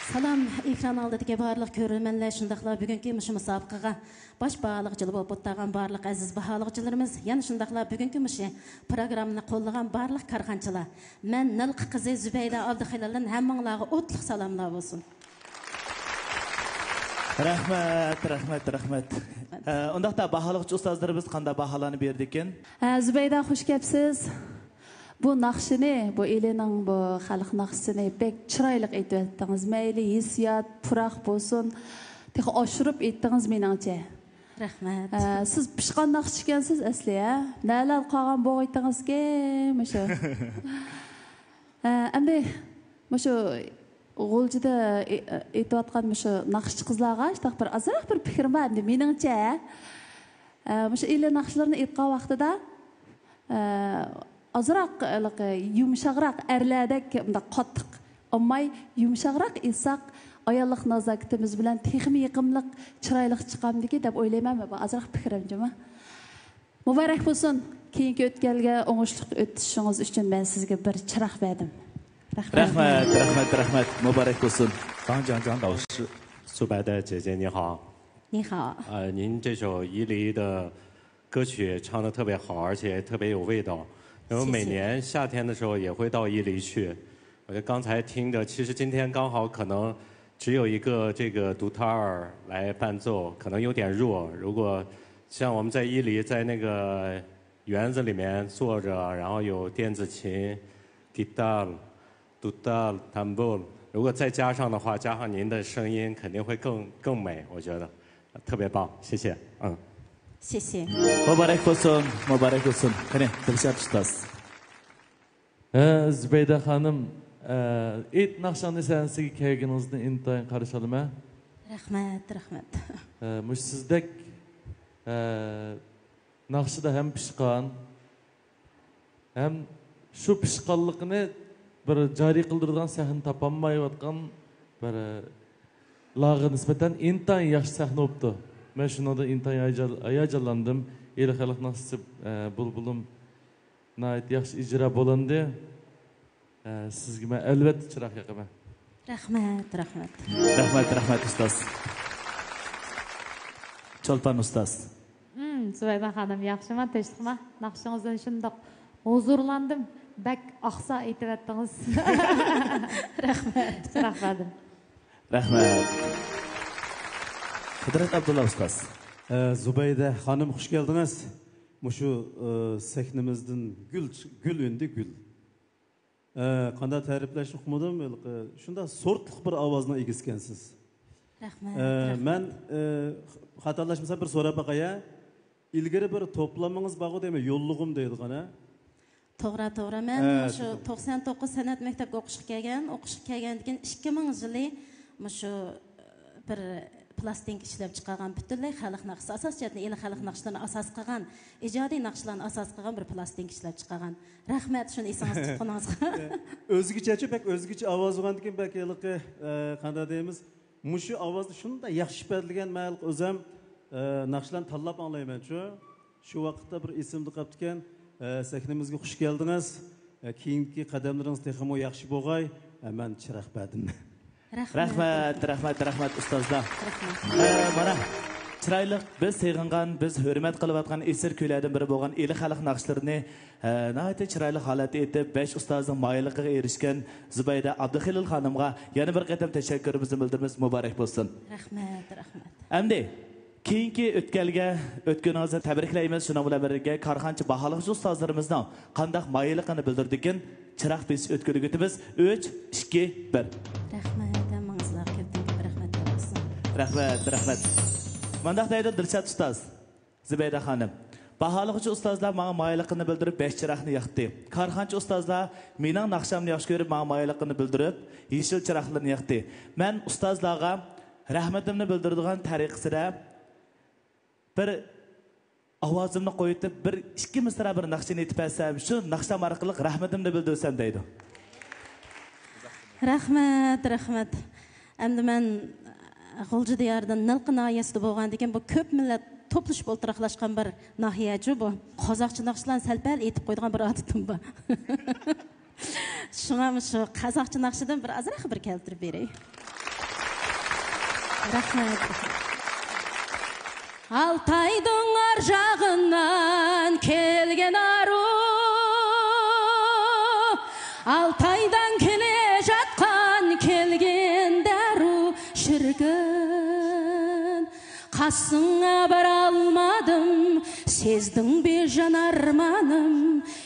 سالام، ئېكران ئالدىدىكى بارلىق كۆرۈرمەنلەر، شۇنداقلا بۈگۈنكى مۇشۇ مۇسابىقىگە باش باھالىغۇچىلار بولۇپ ئولتۇرغان بارلىق ئەزىز باھالىغۇچىلىرىمىز، يەنە شۇنداقلا بۈگۈنكى مۇشۇ پروگراممىنى قوللىغان بارلىق كارخانىچىلار. مەن نىلقا قىزى زۇبەيدە ئابدۇخېلىلدىن ھەممىڭلارغا ئوتلۇق سالاملار بولسۇن. رەھمەت، رەھمەت، رەھمەت. ئە، ئۇنداقتا باھالىغۇچى ئۇستازلىرىمىز قانداق باھالارنى بېرىدىكىن؟ ھە، زۇبەيدە، خۇش كەپسىز. بۇ ناخشىنى، بۇ ئىلىنىڭ بۇ خەلق ناخشىسىنى بەك چىرايلىق ئېيتىۋەتتىڭىز. مەيلى ھېسسىيات، پۇراق بولسۇن، تېخى ئاشۇرۇپ ئېيتتىڭىز مېنىڭچە. رەھمەت. ھە، سىز پىشقان ناخشىچىكەنسىز ئەسلى، ھە؟ نەلەر قالغان بوغۇيتىڭىزكى مۇشۇ. ھە، ئەمدى مۇشۇ غۇلجىدا ئېيتىۋاتقان مۇشۇ ناخشىچى قىزلارغا شۇنداق بىر ئازراق بىر پىكرىم بار ئەمدى مېنىڭچە. ھە، مۇشۇ ئىلى ناخشىلىرىنى ئېيتقان ۋاقتىدا، ئازراق ھېلىقى يۇمشاقراق، ئەرلەردەك مۇنداق قاتتىق ئالماي، يۇمشاقراق ئېيتساق، ئاياللىق نازاكىتىمىز بىلەن تېخىمۇ يېقىملىق، چىرايلىق چىقامدىكىن دەپ ئويلايمەن. مەن بۇ ئازراق پىكرىم جۇمۇ. مۇبارەك بولسۇن! كېيىنكى ئۆتكەلگە ئوڭۇشلۇق ئۆتۈشىڭىز ئۈچۈن مەن سىزگە بىر چىراغ بەردىم. رەھمەت. رەھمەت، رەھمەت، رەھمەت. مۇبارەك بولسۇن. 当讲讲导师，苏白带姐姐你好。你好。呃，您这首伊犁的歌曲唱得特别好，而且特别有味道。因为每年夏天的时候也会到伊犁去。我觉得刚才听着，其实今天刚好可能只有一个这个独塔尔来伴奏，可能有点弱。如果像我们在伊犁，在那个园子里面坐着，然后有电子琴、吉他、独塔尔、弹拨，如果再加上的话，加上您的声音，肯定会更更美。我觉得特别棒，谢谢。嗯。谢谢。 مۇبارەك بولسۇن، مۇبارەك بولسۇن. قېنى، دىلشات ئۇستاز. ھە، زۇبەيدە خانىم، ئېيت ناخشاڭنى سەھنىسىگە كەلگىنىڭىزنى ئىنتايىن قارشى ئالىمەن. رەھمەت، رەھمەت. مۇشۇ سىزدەك ناخشىدا ھەم پىشقان، ھەم شۇ پىشقانلىقىنى بىر جارى قىلدۇرىدىغان سەھنە تاپالمايۋاتقان بىرلارغا نىسبەتەن ئىنتايىن ياخشى سەھنە بوپتۇ. مەن شۇنىڭدىن ئىنتايىن ھاياجانلاندىم. ئىلى خەلق ناخشىسى بۇلبۇلۇم ناھايىتى ياخشى ئىجرا بولۇندى. سىزگە مەن ئەلۋەتتە چىراغ ياقىمەن. رەھمەت، رەھمەت. رەھمەت، رەھمەت ئۇستاز. چولپان ئۇستاز. زۇبەيدە خانىم، ياخشىما، تىنچلىقما؟ ناخشىڭىزدىن شۇنداق ھۇزۇرلاندىم. بەك ئاقسا ئېيتىۋەتتىڭىز. رەھمەت. چىراغ بەردىم. رەھمەت. قۇدرەت ئابدۇللا ئۇستاز. زۇبەيدە خانىم، خۇش كەلدىڭىز. مۇشۇ سەھنىمىزدىن گۈل گۈل ئۈندى، گۈل. قانداق تەرىپلەشنى ئۇقمىدىم، ھېلىقى شۇنداق سورتلۇق بىر ئاۋازنىڭ ئىگىسىكەنسىز. رەھمەت. مەن خاتالاشمىسام بىر سوراپ باقاي. ئىلگىرى بىر توپلىمىڭىز بارغۇ دەيمەن، يوللىغۇم دەيدىغان ھە. توغرا، توغرا. مەن مۇشۇ توقسان توققۇز سەنئەت مەكتەپكە ئوقۇشقا كەلگەن. ئوقۇشقا كەلگەندىن كېيىن ئىككى مىڭ يىلى مۇشۇ بىر پىلاستىنكا ئىشلەپ چىقارغان، پۈتۈنلەي خەلق ناخشىسى، ئاساسىي جەھەتتىن ئىلى خەلق ناخشىلىرىنى ئاساس قىلغان، ئىجادىي ناخشىلارنى ئاساس قىلغان بىر پىلاستىنكا ئىشلەپ چىقارغان. رەھمەت شۇنى ئېسىڭىزدە تۇتقىنىڭىزغا. ئۆزگىچەچۇ، بەك ئۆزگىچە ئاۋازى بولغاندىكىن بەك ھېلىقى، قانداق دەيمىز، مۇشۇ ئاۋازنى شۇنداق ياخشى ئىپادىلىگەن. مەن ھېلىقى ئۆزۈم ناخشىلارنى تاللاپ ئاڭلايمەنچۇ. شۇ ۋاقىتتا بىر ئېسىمدە قاپتىكەن. سەھنىمىزگە خۇش كەلدىڭىز. كېيىنكى قەدەملىرىڭىز تېخىمۇ ياخشى بولغاي. مەن چىراغ بەردىم. رەھمەت، رەھمەت، رەھمەت ئۇستازلار. ئە، مانا چىرايلىق، بىز سېغىنغان، بىز ھۆرمەت قىلىۋاتقان ئېسىل كۈيلەردىن بىرى بولغان ئىلى خەلق ناخشىلىرىنى، ئە، ناھايىتى چىرايلىق ھالەتتە ئېيتىپ، بەش ئۇستازنىڭ مايىللىقىغا ئېرىشكەن زۇبەيدە ئابدۇخېلىل خانىمغا يەنە بىر قېتىم تەشەككۈرىمىزنى بىلدۈرىمىز، مۇبارەك بولسۇن. رەھمەت، رەھمەت. ئەمدى كېيىنكى ئۆتكەلگە ئۆتكىنىڭىزنى تەبرىكلەيمىز. شۇنىڭ بىلەن بىرگە كارخانىچى، باھالىغۇچى ئۇستازلىرىمىزنىڭ قانداق مايىللىقىنى بىلدۈردىكىن، چىراغ بېسىش ئۆتكىلىگە ئۆتىمىز. ئۈچ، ئىككى، بىر. رەھمەت، ھەممىڭىزلارغا كۆپتىن كۆپ رەھمەت بولسۇن. رەھمەت، رەھمەت. مانداق دەيدۇ دىلشات ئۇستاز، زۇبەيدە خانىم. باھالىغۇچى ئۇستازلار ماڭا مايىللىقىنى بىلدۈرۈپ، بەش چىراغنى ياقتى. كارخانىچى ئۇستازلار مېنىڭ ناخشامنى ياخشى كۆرۈپ، ماڭا مايىللىقىنى بىلدۈرۈپ، يېشىل چىراغلىرىنى ياقتى. مەن ئۇستازلارغا رەھمىتىمنى بىلدۈرىدىغان تەرىقىسىدە بىر ئاۋازىمنى قويۇتۇپ، بىر ئىككى مىسرا بىر ناخشىنى ئېيتىپ بەرسەم، شۇ ناخشام ئارقىلىق رەھمىتىمنى بىلدۈرسەم دەيدۇ. رەھمەت، رەھمەت. ئەمدى مەن غۇلجا دىيارىدىن، نىلقا ناھىيەسىدە بولغاندىكىن، بۇ كۆپ مىللەت توپلىشىپ ئولتۇراقلاشقان بىر ناھىيەچۇ بۇ. قازاقچە ناخشىلارنى سەل-پەل ئېيتىپ قويىدىغان بىر ئادىتىم بار. شۇڭا مۇشۇ قازاقچە ناخشىدىن بىر ئازراق بىر كەلتۈرۈپ بېرەي. رەھمەت. ئالتايدىن ئارژاغىننان كەلگەن ئارۇ، ئالتايدىن كېلىشاتقان كەلگەن دارۇ شىركىن. قاسىڭا بارالمادىم، سەزدىڭ بىر جان ئارمانىم،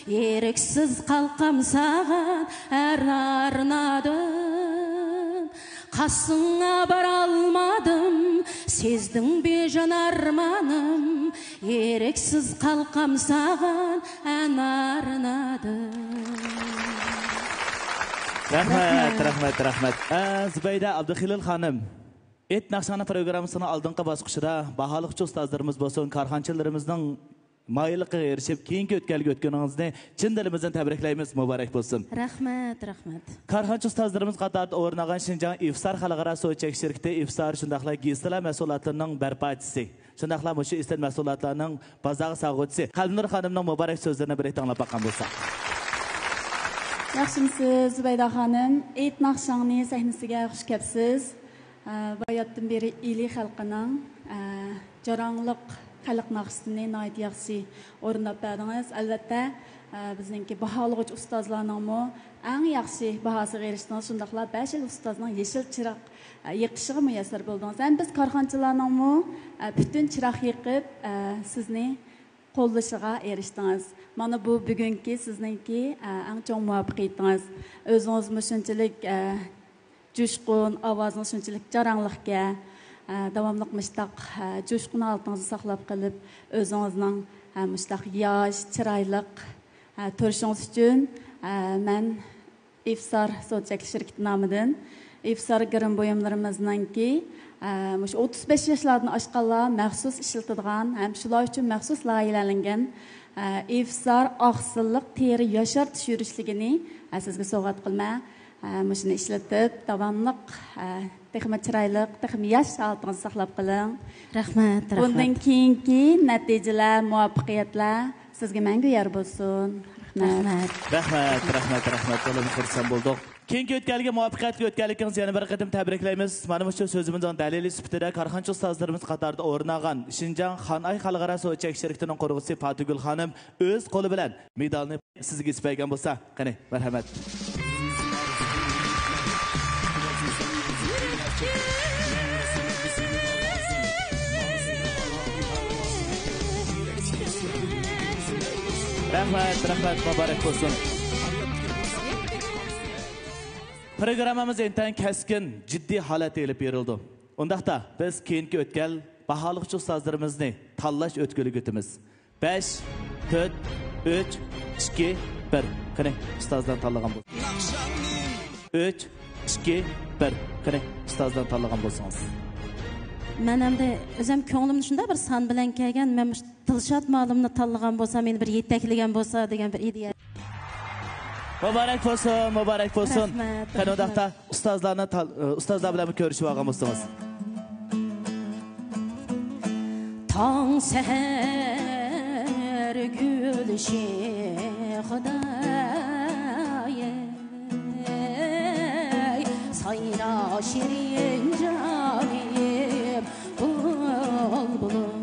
ئېرىكسىز قالقام ساغان ئەرنارنادىم. قاسىڭا بارالمادىم، سەزدىڭ بىر جان ئارمانىم، ئېرىكسىز قالقام ساغان ئەنارنادىم. رەھمەت، رەھمەت، رەھمەت. ئە، زۇبەيدە ئابدۇخېلىل خانىم. ئېيت ناخشاڭنىڭ پروگراممىسىنىڭ ئالدىنقى باسقۇچىدا باھالىقچى ئۇستازلىرىمىز بولسۇن، كارخانىچىلىرىمىزنىڭ مايىللىقىغا ئېرىشىپ، كېيىنكى ئۆتكەلگە ئۆتكىنىڭىزنى چىن دىلىمىزدىن تەبرىكلەيمىز، مۇبارەك بولسۇن! رەھمەت، رەھمەت. كارخانىچى ئۇستازلىرىمىز قاتارىدا ئورۇن ئالغان شىنجاڭ ئىفسار خەلقئارا سودا چەكلىك شىركىتى ئىفسار، شۇنداقلا گىسلا مەھسۇلاتلىرىنىڭ بەرپاچىسى، شۇنداقلا مۇشۇ ئىستىل مەھسۇلاتلارنىڭ بازارغا سالغۇچىسى قەلبىنۇر خانىمنىڭ مۇبارەك سۆزلىرىنى بىرلىكتە ئاڭلاپ باققان بولساق. ياخشىمسىز، زۇبەيدە خانىم؟ ئېيت ناخشاڭنى سەھنىسىگە خۇش كەپسىز. ئە، باياتتىن بېرى ئىلى خەلقىنىڭ، ئە، جاراڭلىق خەلق ناخشىسىنى ناھايىتى ياخشى ئورۇنداپ بەردىڭىز. ئەلۋەتتە، ئە، بىزنىڭكى باھالىغۇچى ئۇستازلارنىڭمۇ ئەڭ ياخشى باھاسىغا ئېرىشتىڭىز. شۇنداقلا بەش خىل ئۇستازنىڭ يېشىل چىراغ، ئە، يېقىشىغا مۇيەسسەر بولدىڭىز. ھەم بىز كارخانىچىلارنىڭمۇ، ئە، پۈتۈن چىراغ يېقىپ، ئە، سىزنى قوللىشىغا ئېرىشتىڭىز. مانا بۇ بۈگۈنكى سىزنىڭكى، ئە، ئەڭ چوڭ مۇۋەپپەقىيىتىڭىز. ئۆزىڭىزمۇ شۇنچىلىك، ئە، جۇشقۇن، ئاۋازىڭىز شۇنچىلىك جاراڭلىقكەن. ئە، داۋاملىق مۇشتاق، ئە، جۇشقۇن ھالىتىڭىزنى ساقلاپ قېلىپ، ئۆزىڭىزنىڭ، ئە، مۇشتاق ياش، چىرايلىق، ئە، تۇرۇشىڭىز ئۈچۈن، ئە، مەن ئىفسار سودا چەكلىك شىركىتى نامىدىن ئىفسار گىرىم بۇيۇملىرىمىزنىڭكى، ئە، مۇشۇ ئوتتۇز بەش ياشلاردىن ئاشقانلار مەخسۇس ئىشلىتىدىغان ھەم شۇلار ئۈچۈن مەخسۇس لايىھەلەنگەن، ئە، ئىفسار ئاقسىللىق تېرە ياشارتىش يۈرۈشلۈكىنى، ئە، سىزگە سوۋغات قىلىمەن. ئە، مۇشۇنى ئىشلىتىپ، داۋاملىق، ئە، تېخىمۇ چىرايلىق، تېخىمۇ ياش ھالىتىڭىزنى ساقلاپ قېلىڭ. رەھمەت، رەھمەت. بۇندىن كېيىنكى نەتىجىلەر، مۇۋەپپەقىيەتلەر سىزگە مەڭگۈ يار بولسۇن. رەھمەت. رەھمەت. رەھمەت، رەھمەت، رەھمەت. تولىمۇ خۇرسەن بولدۇق. كېيىنكى ئۆتكەلگە مۇۋەپپەقىيەتلىك ئۆتكەنلىكىڭىزنى يەنە بىر قېتىم تەبرىكلەيمىز. مانا مۇشۇ سۆزىمىزنىڭ دەلىلى سۈپىتىدە كارخانىچى ئۇستازلىرىمىز قاتارىدا ئورۇن ئالغان شىنجاڭ خانئاي خەلقئارا سودا چەكلىك شىركىتىنىڭ قۇرغۇچىسى پاتىگۈل خانىم ئۆز قولى بىلەن مېدالنى سىزگە ئېچىپ بەرگەن بولسا، قېنى، مەرھەمەت. رەھمەت، رەھمەت، مۇبارەك بولسۇن. پروگراممىمىز ئىنتايىن كەسكىن، جىددىي ھالەتتە ئېلىپ بېرىلىدۇ. ئۇنداقتا، بىز كېيىنكى ئۆتكەل باھالىغۇچى ئۇستازلىرىمىزنى تاللاش ئۆتكىلىگە ئۆتىمىز. بەش، تۆت، ئۈچ، ئىككى، بىر. قېنى، ئۇستازلارنى تاللىغان بولسا. ئۈچ، ئىككى، بىر. قېنى، ئۇستازلارنى تاللىغان بولسىڭىز. مەن ئەمدى ئۆزۈم كۆڭلۈمدە شۇنداق بىر سان بىلەن كەلگەن، مەن مۇشۇ دىلشات مۇئەللىمنى تاللىغان بولسا، مېنى بىر يېتەكلىگەن بولسا دېگەن بىر ئىدىيە. مۇبارەك بولسۇن، مۇبارەك بولسۇن. رەھمەت، قېنى، رەھمەت. ئۇنداقتا ئۇستازلارنى تال-، ئۇستازلار بىلەن كۆرۈشۈپ ئالغان بولسىڭىز. تاڭ سەھەر گۈل شېخىدا، سايرا شېرىن جانىم بۇلبۇلۇم.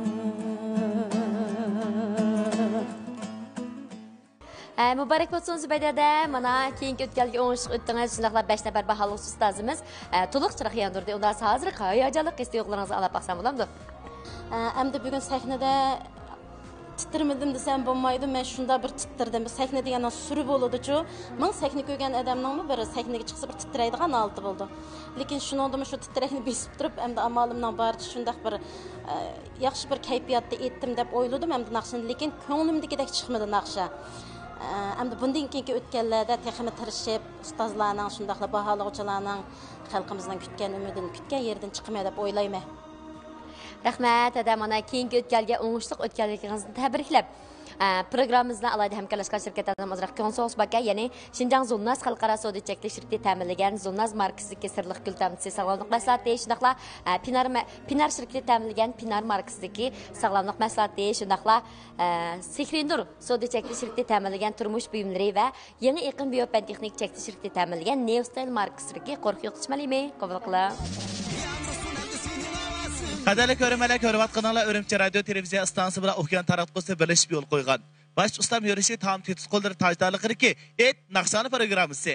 ئە، مۇبارەك بولسۇن زۇبەيدە ھەدە. مانا، كېيىنكى ئۆتكەلگە ئوڭۇشلۇق ئۆتتىڭىز. شۇنداقلا بەش نەپەر باھالىغۇچى ئۇستازىمىز، ئە، تولۇق چىراغ ياندۇردى. ئۇنداق ھازىر ھاياجانلىق ھېس-تۇيغۇلىرىڭىزنى ئاڭلاپ باقسام بولامدۇ؟ ئە، ئەمدى بۈگۈن سەھنىدە تىترىمىدىم دېسەم بولمايدۇ. مەن شۇنداق بىر تىترىدىم. بىر سەھنە دېگەننىڭ سۈرى بولىدۇچۇ. مىڭ سەھنە كۆرگەن ئادەمنىڭمۇ بىر سەھنىگە چىقسا بىر تىترەيدىغان ھالىتى بولىدۇ. لېكىن شۇنىڭدىمۇ شۇ تىترەكنى بېسىپ تۇرۇپ، ئەمدى ئامالىمنىڭ بارىچە شۇنداق بىر، ئە، ياخشى بىر كەيپىياتتا ئېيتتىم دەپ ئويلىدىم ئەمدى ناخشىنى، لېكىن كۆڭلۈمدىكىدەك چىقمىدى ناخشا. ئە، ئەمدى بۇندىن كېيىنكى ئۆتكەللەردە تېخىمۇ تىرىشىپ، ئۇستازلارنىڭ، شۇنداقلا باھالىغۇچىلارنىڭ، خەلقىمىزنىڭ كۈتكەن ئۈمىدىنى كۈتكەن يېرىدىن چىقىمەن دەپ ئويلايمەن. رەھمەت، ھەدە، مانا كېيىنكى ئۆتكەلگە ئوڭۇشلۇق ئۆتكەنلىكىڭىزنى تەبرىكلەپ، ئە، پروگراممىمىزنىڭ ئالاھىدە ھەمكارلاشقان شىركەتلەرنىڭ ئازراق كۆڭۈل سوغۇقى باركەن، يەنى شىنجاڭ زۇلناس خەلقئارا سودا چەكلىك شىركىتى تەمىنلىگەن زۇلناس ماركىسىدىكى سىرلىق گۈل تامچىسى ساغلاملىق مەھسۇلاتى، شۇنداقلا، ئە، پىنار مە-، پىنار شىركىتى تەمىنلىگەن پىنار ماركىسىدىكى ساغلاملىق مەھسۇلاتى، شۇنداقلا، ئە، سېھرىي نۇر سودا چەكلىك شىركىتى تەمىنلىگەن تۇرمۇش بۇيۇملىرى ۋە يېڭى ئېقىم بىيوپەن تېخنىكا چەكلىك شىركىتى تەمىنلىگەن نېۋ ستايل ماركىسىدىكى قورۇق يۇقىتىش مەلھىمى قوبۇل قىلىڭ. قەدىرلىك كۆرۈرمەنلەر، كۆرۈۋاتقىنىڭلار ئۈرۈمچى رادىيو تېلېۋىزىيە ئىستانسىسى بىلەن ئوكيان تاراتقۇسى بىرلىشىپ يول قويغان باش ئۇستام يۈرۈشى تام تېتىس قوللىرى تاجدارلىقىدىكى ئېيت ناخشا پروگراممىسى.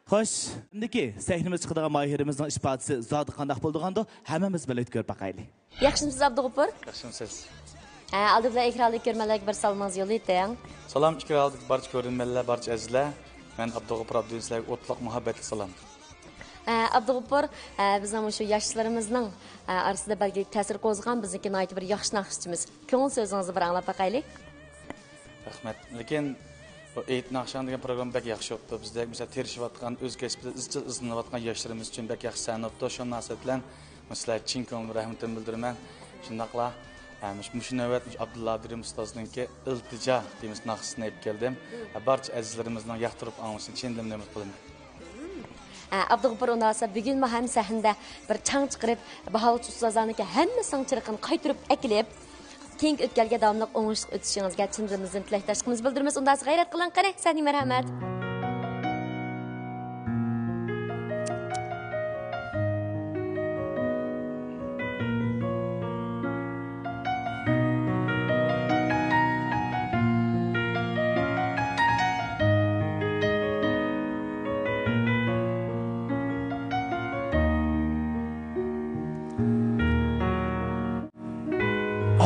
خوش، ئەمدىكى سەھنىمىزگە چىقىدىغان ماھىرىمىزنىڭ ئىپادىسى زادى قانداق بولىدىغاندۇ، ھەممىمىز بىللە كۆرۈپ باقايلى. ياخشىمۇسىز، ئابدۇغوپۇر؟ ياخشىمۇسىز؟ ھە، ئالدى بىلەن ئېكرانلىق كۆرۈرمەنلەرگە بىر سالىمىڭىزنى يوللىۋېتىڭ. سالام، ئىككى رايوندىكى بارچە كۆرۈرمەنلەر، بارچە ئەزىزلەر. مەن ئابدۇغوپۇر ئابدۇدىن سىلەرگە ئوتلۇق مۇھەببەتلىك سالام. ئە، ئابدۇغوپۇر، ئە، بىزنىڭ مۇشۇ ياشلىرىمىزنىڭ، ئە، ئارىسىدا بەلگىلىك تەسىر قوزغىغان بىزنىڭكى ناھايىتى بىر ياخشى ناخشىچىمىز. كۆڭۈل سۆزىڭىزنى بىر ئاڭلاپ باقايلى. رەھمەت. لېكىن بۇ ئېيت ناخشاڭ دېگەن پروگرامما بەك ياخشى بوپتۇ. بىزدەك مىسال تىرىشىۋاتقان، ئۆز كەسپىدە ئىزچىل ئىزدىنىۋاتقان ياشلىرىمىز ئۈچۈن بەك ياخشى سەھنە بوپتۇ. شۇ مۇناسىۋەت بىلەن سىلەرگە چىن كۆڭلۈمدىن رەھمىتىمنى بىلدۈرىمەن. شۇنداقلا، ئە، مۇش-، مۇشۇ نۆۋەت مۇشۇ ئابدۇللا ئابدۇرېھىم ئۇستازنىڭكى ئىلتىجا تېمىسى ناخشىسىنى ئېلىپ كەلدىم. ئە، بارچە ئەزىزلىرىمىزنىڭ ياقتۇرۇپ ئاڭلىشىنى چىن دىلىمدىن ئۈمىد قىلىمەن. ئە، ئابدۇغوپۇر، ئۇنداق بولسا بۈگۈنمۇ ھەم سەھنىدە بىر چاڭ چىقىرىپ، باھاۋۇلچى ئۇستازلارنىڭكى ھەممىسىنىڭ چىرىقىنى قايتۇرۇپ ئەكېلىپ، كېيىنكى ئۆتكەلگە داۋاملىق ئوڭۇشلۇق ئۆتۈشىڭىزگە چىن دىلىمىزدىن تىلەكداشلىقىمىزنى بىلدۈرىمىز. ئۇنداق بولسا غەيرەت قىلىڭ، قېنى، سەھنىگە مەرھەمەت.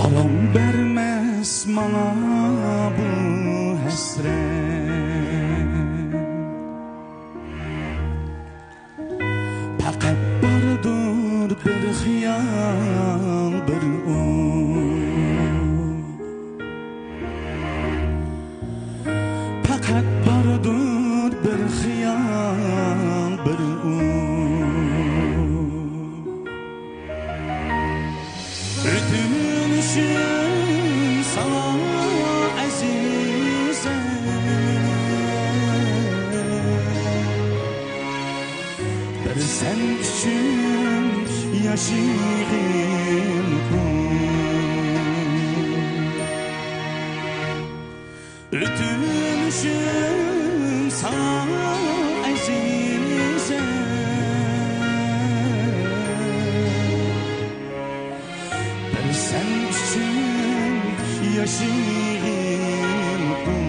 ئالام بەرمەس ماڭا بۇ ھەسرەت. پەقەت باردۇر بىر خىيال، بىر ئوي. پەقەت باردۇر بىر خىيال، بىر ئوي. ئۆتۈنۈشۈم ساڭا ئەزىزەم، بىر سەن ئۈچۈن ياشىغىن قۇل. ئۆتۈنۈشۈم ساڭا ئەزىزەم، بىر سەن ئۈچۈن ياشىغىن قۇل.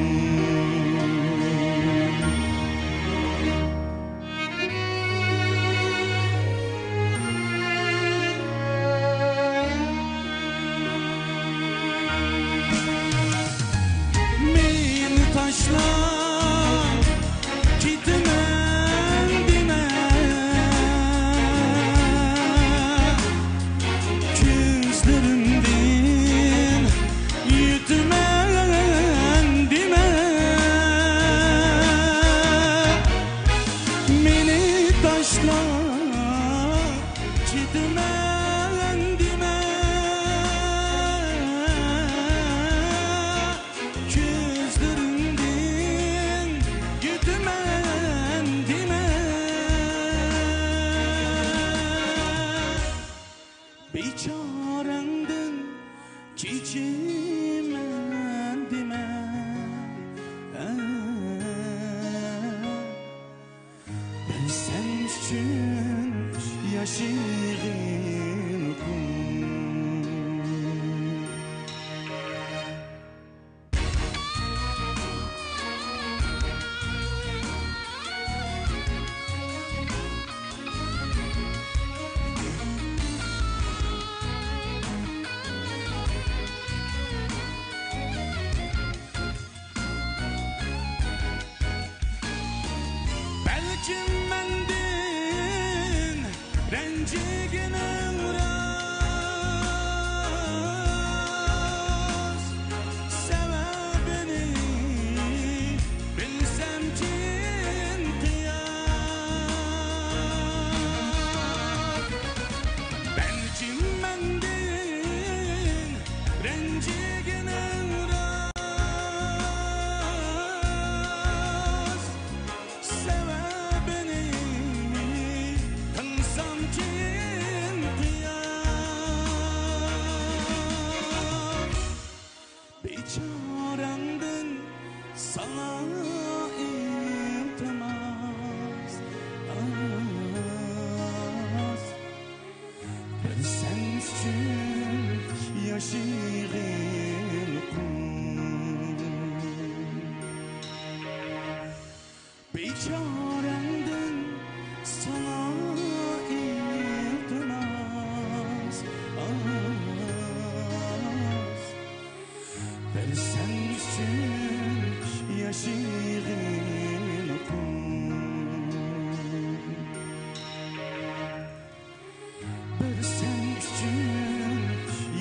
مېنى تاشلاپ كېتىمەن دېمە، كۆزلىرىمدىن يۈتىمەن دېمە. مېنى تاشلاپ كېتىمەن دېمە، كۆزلىرىمدىن يۈتىمەن دېمە. بىچارەڭدىن كېچىمەن دېمە. بىر سەن ئۈچۈن ياشىغىن قۇل. بەلكىم مەندىن رەنجىگىنىڭ راست، سەۋەبىنى بىلسەمكىن قىياس. بەلكىم مەندىن رەنجىگىنىڭ راست، سەۋەبىنى قىلسامكىن قىياس. بىر سەن ئۈچۈن ياشىغىن قۇل. بىچارەڭدىن ساڭا ئىلتىماس، ئاز. بىر سەن ئۈچۈن ياشىغىن قۇل. بىر سەن ئۈچۈن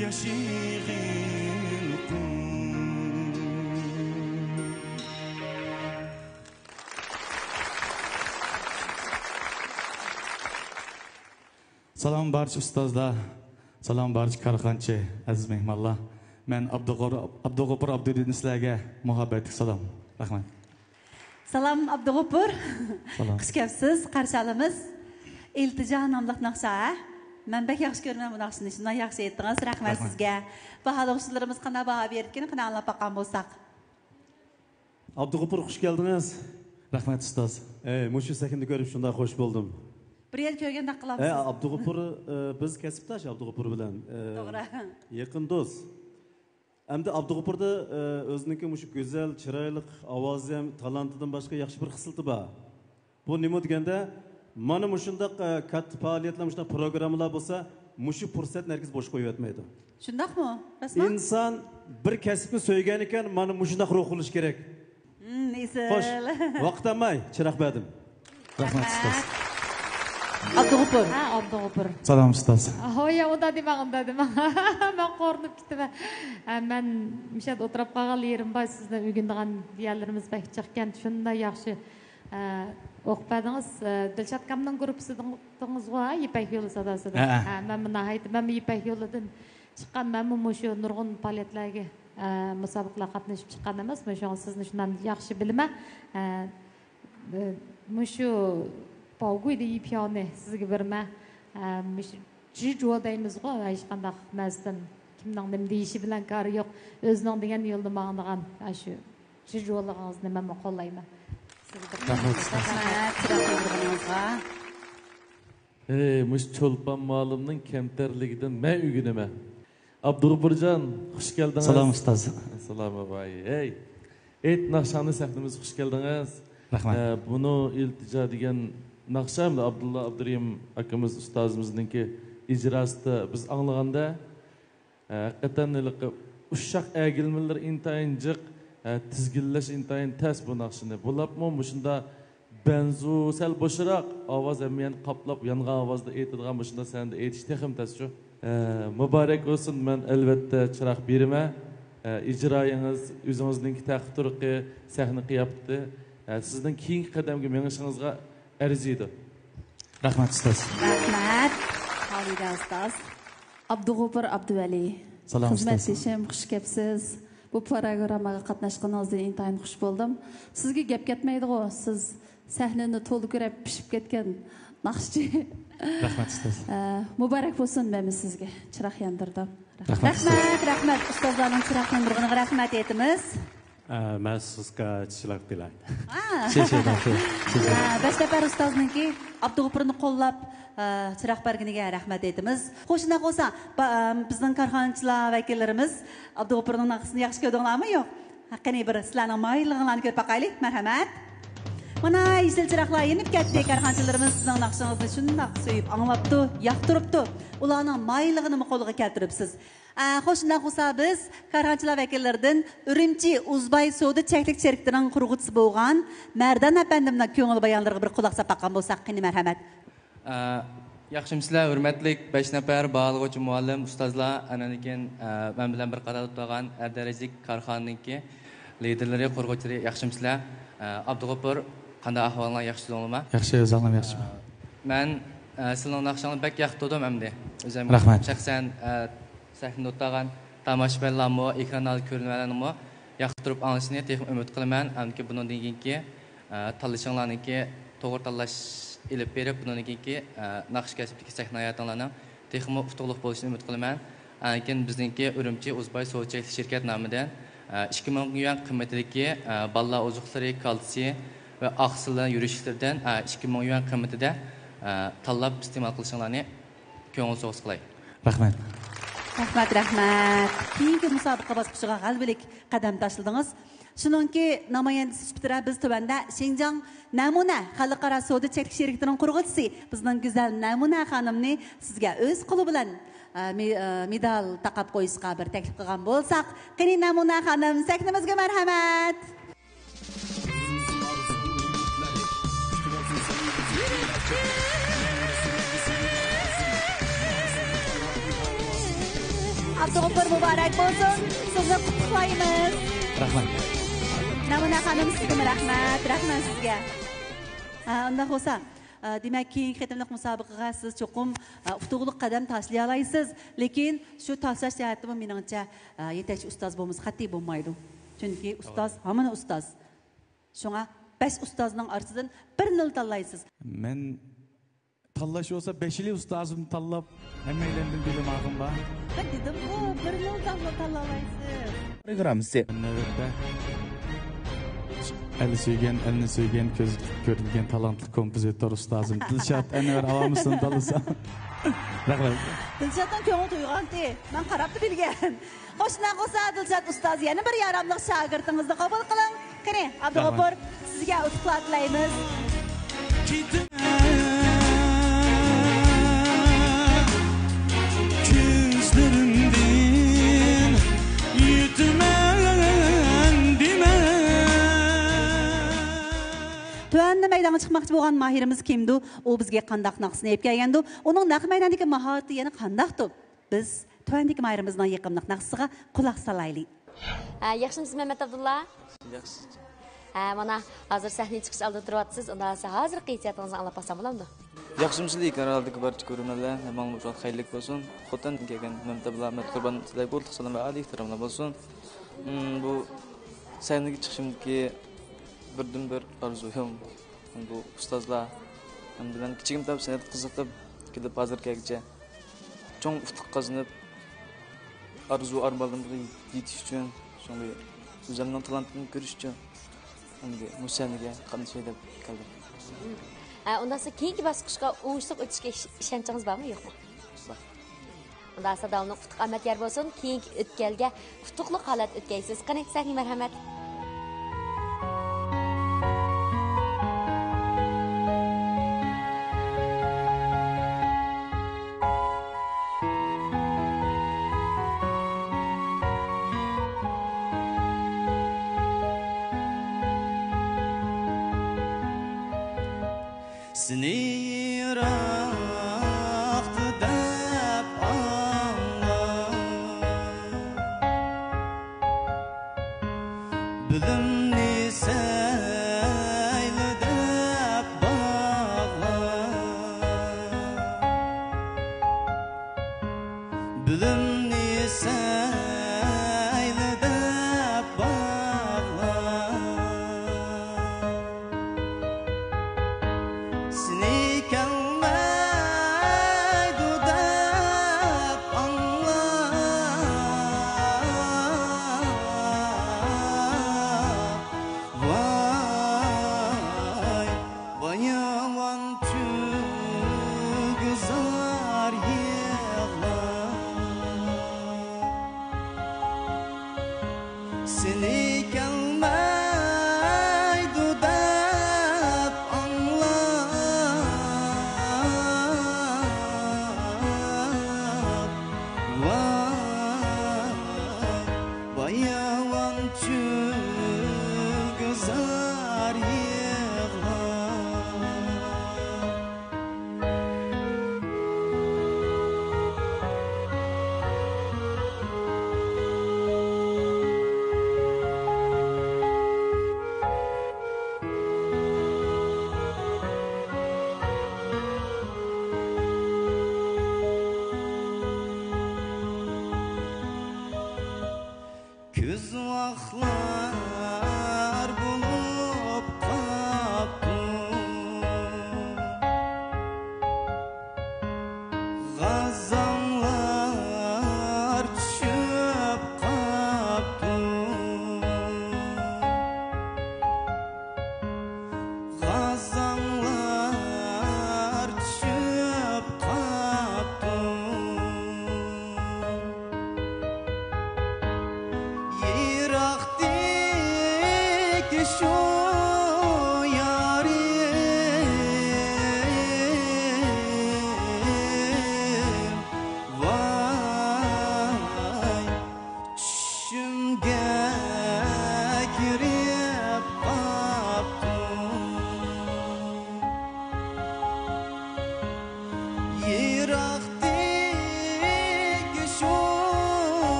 ياشىغىن قۇل. سالام بارچە ئۇستازلار، سالام بارچە كارخانىچى، ئەزىز مېھمانلار. مەن ئابدۇغۇر-، ئابدۇغوپۇر ئابدۇدىن سىلەرگە مۇھەببەتلىك سالام. رەھمەت. سالام ئابدۇغوپۇر. سالام. خۇش كەپسىز، قارشى ئالىمىز. ئىلتىجا ناملىق ناخشا، ھە؟ مەن بەك ياخشى كۆرىمەن بۇ ناخشىنى، شۇنداق ياخشى ئېيتتىڭىز، رەھمەت رەھمەت. سىزگە. باھالىغۇچىلىرىمىز قانداق باھا بېرىدىكىن، قېنى ئاڭلاپ باققان بولساق. ئابدۇغوپۇر، خۇش كەلدىڭىز. رەھمەت، ئۇستاز. ئەي، مۇشۇ سەھنىدە كۆرۈپ شۇنداق خۇش بولدۇم. بىر يەردە كۆرگەندەك قىلامسىز. ئە، ئابدۇغوپۇر، ئە، بىز كەسىپداش ئابدۇغوپۇر بىلەن. ئە، توغرا. يېقىن دوست. ئەمدى ئابدۇغوپۇردا، ئە، ئۆزىنىڭكى مۇشۇ گۈزەل، چىرايلىق ئاۋازى ھەم تالانتىدىن باشقا ياخشى بىر خىسلىتى بار. بۇ نېمە دېگەندە، مانا مۇشۇنداق، ئە، كاتتا پائالىيەتلەر، مۇشۇنداق پروگراممىلار بولسا، مۇشۇ پۇرسەتنى ھەرگىز بوش قويۇۋەتمەيدۇ. شۇنداقمۇ؟ راستمۇ؟ ئىنسان بىر كەسىپنى سۆيگەنىكەن، مانا مۇشۇنداق روھ بولۇشى كېرەك. مم، ئېسىل. خوش، ۋاقىت ئالماي، چىراغ بەردىم. رەھمەت، ئۇستاز. ئابدۇغوپۇر. ھە، ئابدۇغوپۇر. سالام، ئۇستاز. ھويا، ئۇندا دېمەڭ، ئۇندا دېمەڭ. مەن قورقۇپ كېتىمەن. ھە، مەن مۇشۇ يەردە ئولتۇرۇپ قالغان يېرىم بار، سىزنى ئۆگىنىدىغان يەرلىرىمىز بەك جىقكەن. شۇنداق ياخشى، ئە، ئوقۇپ بەردىڭىز. ئە، دىلشات ئاكامنىڭ گۇرۇپپىسىدىڭىزغۇ، ھە، يىپەك يولى ساداسىدا. ھە، ھە. ھە، مەنمۇ ناھايىتى، مەنمۇ يىپەك يولىدىن چىققان، مەنمۇ مۇشۇ نۇرغۇن پائالىيەتلەرگە، ئە، مۇسابىقىلەرگە قاتنىشىپ چىققان ئەمەسمۇ، شۇڭا سىزنى شۇنداق ياخشى بىلىمەن. ئە، ئە، مۇشۇ باۋگۇيدە يىپياۋنى سىزگە بېرىمەن. ئە، مۇشۇ جىجۇ دەيمىزغۇ، ھېچقانداق نەرسىدىن كىمنىڭ نېمە دېيىشى بىلەن كارى يوق. ئۆزىنىڭ دېگەن يولىدا ماڭىدىغان، ئاشۇ جىجۇلۇقىڭىزنى مەنمۇ قوللايمەن. سىزگە بىر رەھمەت، ئۇستاز. رەھمەت، چىراغ ياندۇرغىنىڭىزغا. ھەي، مۇشۇ چولپان مۇئەللىمنىڭ كەمتەرلىكىدىن مەن ئۆگىنىمەن. ئابدۇغوپۇرجان، خۇش كەلدىڭىز. سالام، ئۇستاز. سالام، باي. ھەي، ئېيت ناخشاڭنى سەھنىمىزگە خۇش كەلدىڭىز. رەھمەت. ئە، بۇنى ئىلتىجا دېگەن ناخشا ئەمدى ئابدۇللا ئابدۇرېھىم ئاكىمىز، ئۇستازىمىزنىڭكى ئىجراسىدا بىز ئاڭلىغاندا، ھەقىقەتەن ھېلىقى ئۇششاق ئەگىلمىلىرى ئىنتايىن جىق، ھە، تىزگىنلەش ئىنتايىن تەس بۇ ناخشىنى. بولۇپمۇ مۇشۇندا بەنزۇ سەل بوشراق، ئاۋاز ھەممە يەرنى قاپلاپ يانغان ئاۋازدا ئېيتىدىغان مۇشۇنداق سەھنىدە ئېيتىش تېخىمۇ تەسچۇ. ھە، مۇبارەك بولسۇن، مەن ئەلۋەتتە چىراغ بېرىمەن. ھە، ئىجرايىڭىز، ئۆزىڭىزنىڭكى تەخت تۇرقى، سەھنە قىياپىتى، ھە، سىزنىڭ كېيىنكى قەدەمگە مېڭىشىڭىزغا ئەرزىيدۇ. رەھمەت، ئۇستاز. رەھمەت، خالىدە ئۇستاز. ئابدۇغوپۇر ئابدۇۋەلى. سالام، ئۇستاز. خىزمەتدىشىم، خۇش كەپسىز. بۇ پروگراممىغا قاتناشقىنىڭىزدىن ئىنتايىن خۇش بولدۇم. سىزگە گەپ كەتمەيدىغۇ، سىز سەھنىنى تولا كۆرۈپ پىشىپ كەتكەن ناخشىچى. رەھمەت، ئۇستاز. ئە، مۇبارەك بولسۇن، مەنمۇ سىزگە چىراغ ياندۇردۇم. رەھمەت، ئۇستاز. رەھمەت، رەھمەت. ئۇستازلارنىڭ چىراغ ياندۇرغىنىغا رەھمەت ئېيتىمىز. ئە، مەن سىزگە چىراغ بېرەي. ئا. شۇ، شۇ، شۇ، شۇ، شۇ. ئا، بەش نەپەر ئۇستازنىڭكى ئابدۇغوپۇرنى قوللاپ، ئا، چىراغ بەرگىنىگە رەھمەت ئېيتىمىز. خوش، شۇنداق بولسا، با-، ئا، بىزنىڭ كارخانىچىلار ۋەكىللىرىمىز ئابدۇغوپۇرنىڭ ناخشىسىنى ياخشى كۆرىدىغانلارمۇ يوق؟ ھە، قېنى بىر سىلەرنىڭ مايىللىقىڭلارنى كۆرۈپ باقايلى، مەرھەمەت. مانا يېشىل چىراغلار يېنىپ كەتتى، كارخانىچىلىرىمىز سىزنىڭ ناخشىڭىزنى شۇنداق سۆيۈپ ئاڭلاپتۇ، ياقتۇرۇپتۇ. ئۇلارنىڭ مايىللىقىنىمۇ قولغا كەلتۈرۈپسىز. ئە، خوش، شۇنداق بولسا بىز كارخانىچىلار ۋەكىللىرىدىن ئۈرۈمچى ئۇزباي سودا چەكلىك شىركىتىنىڭ قۇرغۇچىسى بولغان مەردان ئەپەندىمنىڭ كۆڭۈل بايانلىرىغا بىر قۇلاق ساپ باققان بولساق، قېنى مەرھەمەت. ئە، ياخشىمۇسىلەر، ھۆرمەتلىك بەش نەپەر باھالىغۇچى مۇئەللىم، ئۇستازلار، ئاندىن كېيىن، ئە، مەن بىلەن بىر قاتاردا تۇرغان ھەر دەرىجىلىك كارخانىنىڭكى لىدىرلىرى، قۇرغۇچىلىرى، ياخشىمۇسىلەر؟ ئە، ئابدۇغوپۇر، قانداق ئەھۋالىڭلار، ياخشىسىزلىڭلارمۇ؟ ياخشى، ئۆزۈڭلارمۇ ياخشىمۇ؟ ئە، مەن، ئە، سىلىنىڭ ناخشاڭلارنى بەك ياقتۇردۇم ئەمدى. ئۆزۈم رەھمەت. شەخسەن، ئە، سەھنىدە ئولتۇرغان تاماشىبىنلارمۇ، ئېكران ئالدىدا كۆرۈنگەنلەرنىڭمۇ ياقتۇرۇپ ئاڭلىشىنى تېخىمۇ ئۈمىد قىلىمەن. ئەمدىكى بۇنىڭدىن كېيىنكى، ئە، تاللىشىڭلارنىڭكى توغرا تاللاش ئېلىپ بېرىپ، بۇنىڭدىن كېيىنكى، ئە، ناخشا كەسپىدىكى سەھنە ھاياتىڭلارنىڭ تېخىمۇ ئۇتۇقلۇق بولۇشىنى ئۈمىد قىلىمەن. ئاندىن كېيىن بىزنىڭكى ئۈرۈمچى ئۇزباي سودا چەكلىك شىركەت نامىدىن، ئە، ئىككى مىڭ يۈەن قىممىتىدىكى، ئە، بالىلار ئوزۇقلۇقلىرى، كالتسىي ۋە ئاقسىللار يۈرۈشلىكلىرىدىن، ئە، ئىككى مىڭ يۈەن قىممىتىدە، ئە، تاللاپ ئىستېمال قىلىشىڭلارنى كۆڭۈل سوغۇسى قىلاي. رەھمەت. رەھمەت، رەھمەت. كېيىنكى مۇسابىقە باسقۇچىغا غەلىبىلىك قەدەم تاشلىدىڭىز. شۇنىڭكى نامايەندىسى سۈپىتىدە بىز تۆۋەندە شىنجاڭ نەمۇنە خەلقئارا سودا چەكلىك شىركىتىنىڭ قۇرغۇچىسى، بىزنىڭ گۈزەل نەمۇنە خانىمنى سىزگە ئۆز قولى بىلەن، ئە، مې-، ئە، مېدال تاقاپ قويۇشقا بىر تەكلىپ قىلغان بولساق، قېنى، نەمۇنە خانىم، سەھنىمىزگە مەرھەمەت! ئابدۇغوپۇر، مۇبارەك بولسۇن! سىزنى قۇتلۇقلايمىز! رەھمەت. نەمۇنە خانىم، سىزگىمۇ رەھمەت! رەھمەت سىزگە! ھە، ئۇنداق بولسا، ئە، دېمەك، كېيىنكى قېتىملىق مۇسابىقىگە سىز چوقۇم، ئە، ئۇتۇقلۇق قەدەم تاشلىيالايسىز. لېكىن شۇ تاشلاش جەھەتتىمۇ، مېنىڭچە، ئە، يېتەكچى ئۇستاز بولمىسا قەتئىي بولمايدۇ. چۈنكى ئۇستاز ھامان ئۇستاز. شۇڭا بەش ئۇستازنىڭ ئارىسىدىن بىرىنىلا تاللايسىز. مەن تاللاش بولسا، بەشىلا ئۇستازىمنى تاللاپ، ھەممەيلەندىن بىلىم ئالغۇم بار. ھە، دېدىمغۇ، بىرىنىلا تاللا-، تاللالايسىز. پروگراممىسى. نۆۋەتتە ئەل سۆيگەن، ئەلنى سۆيگەن، كۆز تىكىپ كۆرۈنگەن تالانتلىق كومپوزىتور ئۇستازىم دىلشات ئەنۋەر ئاۋامىسىنى تاللىسا. رەھمەت. دىلشاتنىڭ كۆڭلى تويغانتى. مەن قاراپلا بىلگەن. خوش، شۇنداق بولسا، دىلشات ئۇستاز، يەنە بىر ياراملىق شاگىرتىڭىزنى قوبۇل قىلىڭ. قېنى، ئابدۇغوپۇر، سىزگە ئۇتۇقلار تىلەيمىز. كۆزلىرىمدىن يۈتىمەن دېمە. تۆۋەندە مەيدانغا چىقماقچى بولغان ماھىرىمىز كىمدۇ؟ ئۇ بىزگە قانداق ناخشىسىنى ئېلىپ كەلگەندۇ؟ ئۇنىڭ نەق مەيداندىكى ماھارىتى يەنە قانداقتۇ؟ بىز تۆۋەندىكى ماھىرىمىزنىڭ يېقىملىق ناخشىسىغا قۇلاق سالايلى. ھە، ياخشىمۇسىز، مەمەت ئابدۇللا؟ ياخشى. ھە، مانا، ھازىر سەھنىگە چىقىش ئالدىدا تۇرۇۋاتىسىز. ئۇنداق بولسا، ھازىرقى ھېسسىياتىڭىزنى ئاڭلاپ باقسام بولامدۇ؟ ياخشىمۇسىز، ئېكران ئالدىدىكى بارچە كۆرۈرمەنلەر، ھەممىڭلار ئۈچۈن خەيرلىك بولسۇن. خوتەندىن كەلگەن مەمەت ئابدۇللا، مەمەت قۇربان، سىلەرگە ئۇلۇغ سالام ۋە ئالىي ئېھتىراملار بولسۇن. ھىم، بۇ سەھنىگە چىقىشىمدىكى بىردىنبىر ئارزۇيۇم، بۇ ئۇستازلار مەن بىلەن كىچىكىمدىن تارتىپ سەنئەتكە قىزىقىپ كېلىپ، ھازىرغىچە چوڭ ئۇتۇق قازىنىپ، ئارزۇ ئارمانلىرىمغا يېتىش ئۈچۈن، شۇڭا ئۆزۈمنىڭ تالانتىمنى كۆرۈش ئۈچۈن، ئەمدى مۇشۇ سەھنىگە قاتنىشاي دەپ كەلدىم. ھە، ئۇنداقسا كېيىنكى باسقۇچقا ئوڭۇشلۇق ئۆتۈشكە ئىش-، ئىشەنچىڭىز بارمۇ، يوقمۇ؟ بار. ئۇنداقسا داۋاملىق ئۇتۇق ئامەت يار بولسۇن. كېيىنكى ئۆتكەلگە ئۇتۇقلۇق ھالەتتە ئۆتكەيسىز. قېنى، سەھنىگە مەرھەمەت. سېنى يىراقتا دەپ ئاڭلاپ، بىلىمنى سەيلە دەپ باغلاپ، بىلىمنى سەيلە دەپ باغلاپ، سېنى كەلمەيدۇ دەپ ئاڭلاپ، ۋاي، باياۋان چۈگۈزار يىغلاپ، سېنى كەلمەيدۇ دەپ ئاڭلاپ، ۋاي، باياۋان چۈگۈزار يىغلاپ.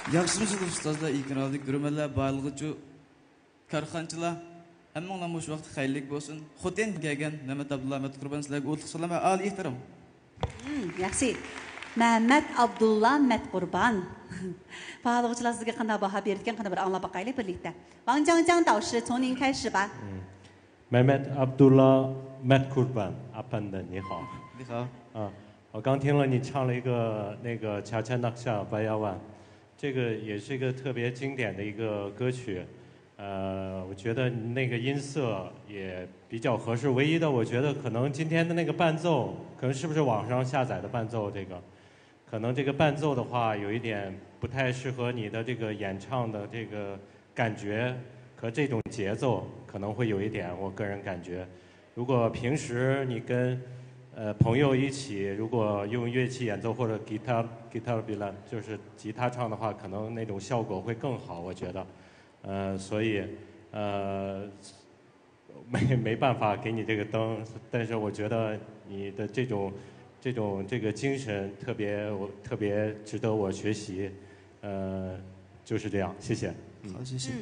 ياخشىمۇسىز ئۇستازلار، ئېكران ئالدىدىكى كۆرۈرمەنلەر، بارلىقىچۇ كارخانىچىلار، ھەممىڭلارنىڭ مۇشۇ ۋاقتى خەيرلىك بولسۇن. خوتەن كەلگەن مەمەت ئابدۇللا مەمەت قۇربان سىلەرگە ئوتلۇق سالام ۋە ئالىي ئېھتىرام. ياخشى. مەمەت ئابدۇللا مەتقۇربان. باھالىغۇچىلار سىزگە قانداق باھا بېرىدىكەن، قانداق بىر ئاڭلاپ باقايلى بىرلىكتە. 王锵锵导师从您开始吧。 Mehmet Abdullah Metkurban Apanda 你好。你好。啊，我刚听了你唱了一个那个恰恰那恰巴亚万，这个也是一个特别经典的一个歌曲。呃，我觉得那个音色也比较合适。唯一的，我觉得可能今天的那个伴奏，可能是不是网上下载的伴奏？这个，可能这个伴奏的话，有一点不太适合你的这个演唱的这个感觉和这种节奏，可能会有一点，我个人感觉。如果平时你跟呃朋友一起，如果用乐器演奏或者吉他吉他 b i l a 就是吉他唱的话，可能那种效果会更好，我觉得。呃，所以呃没没办法给你这个灯，但是我觉得你的这种这种这个精神特别我特别值得我学习，呃，就是这样，谢谢。好，谢谢。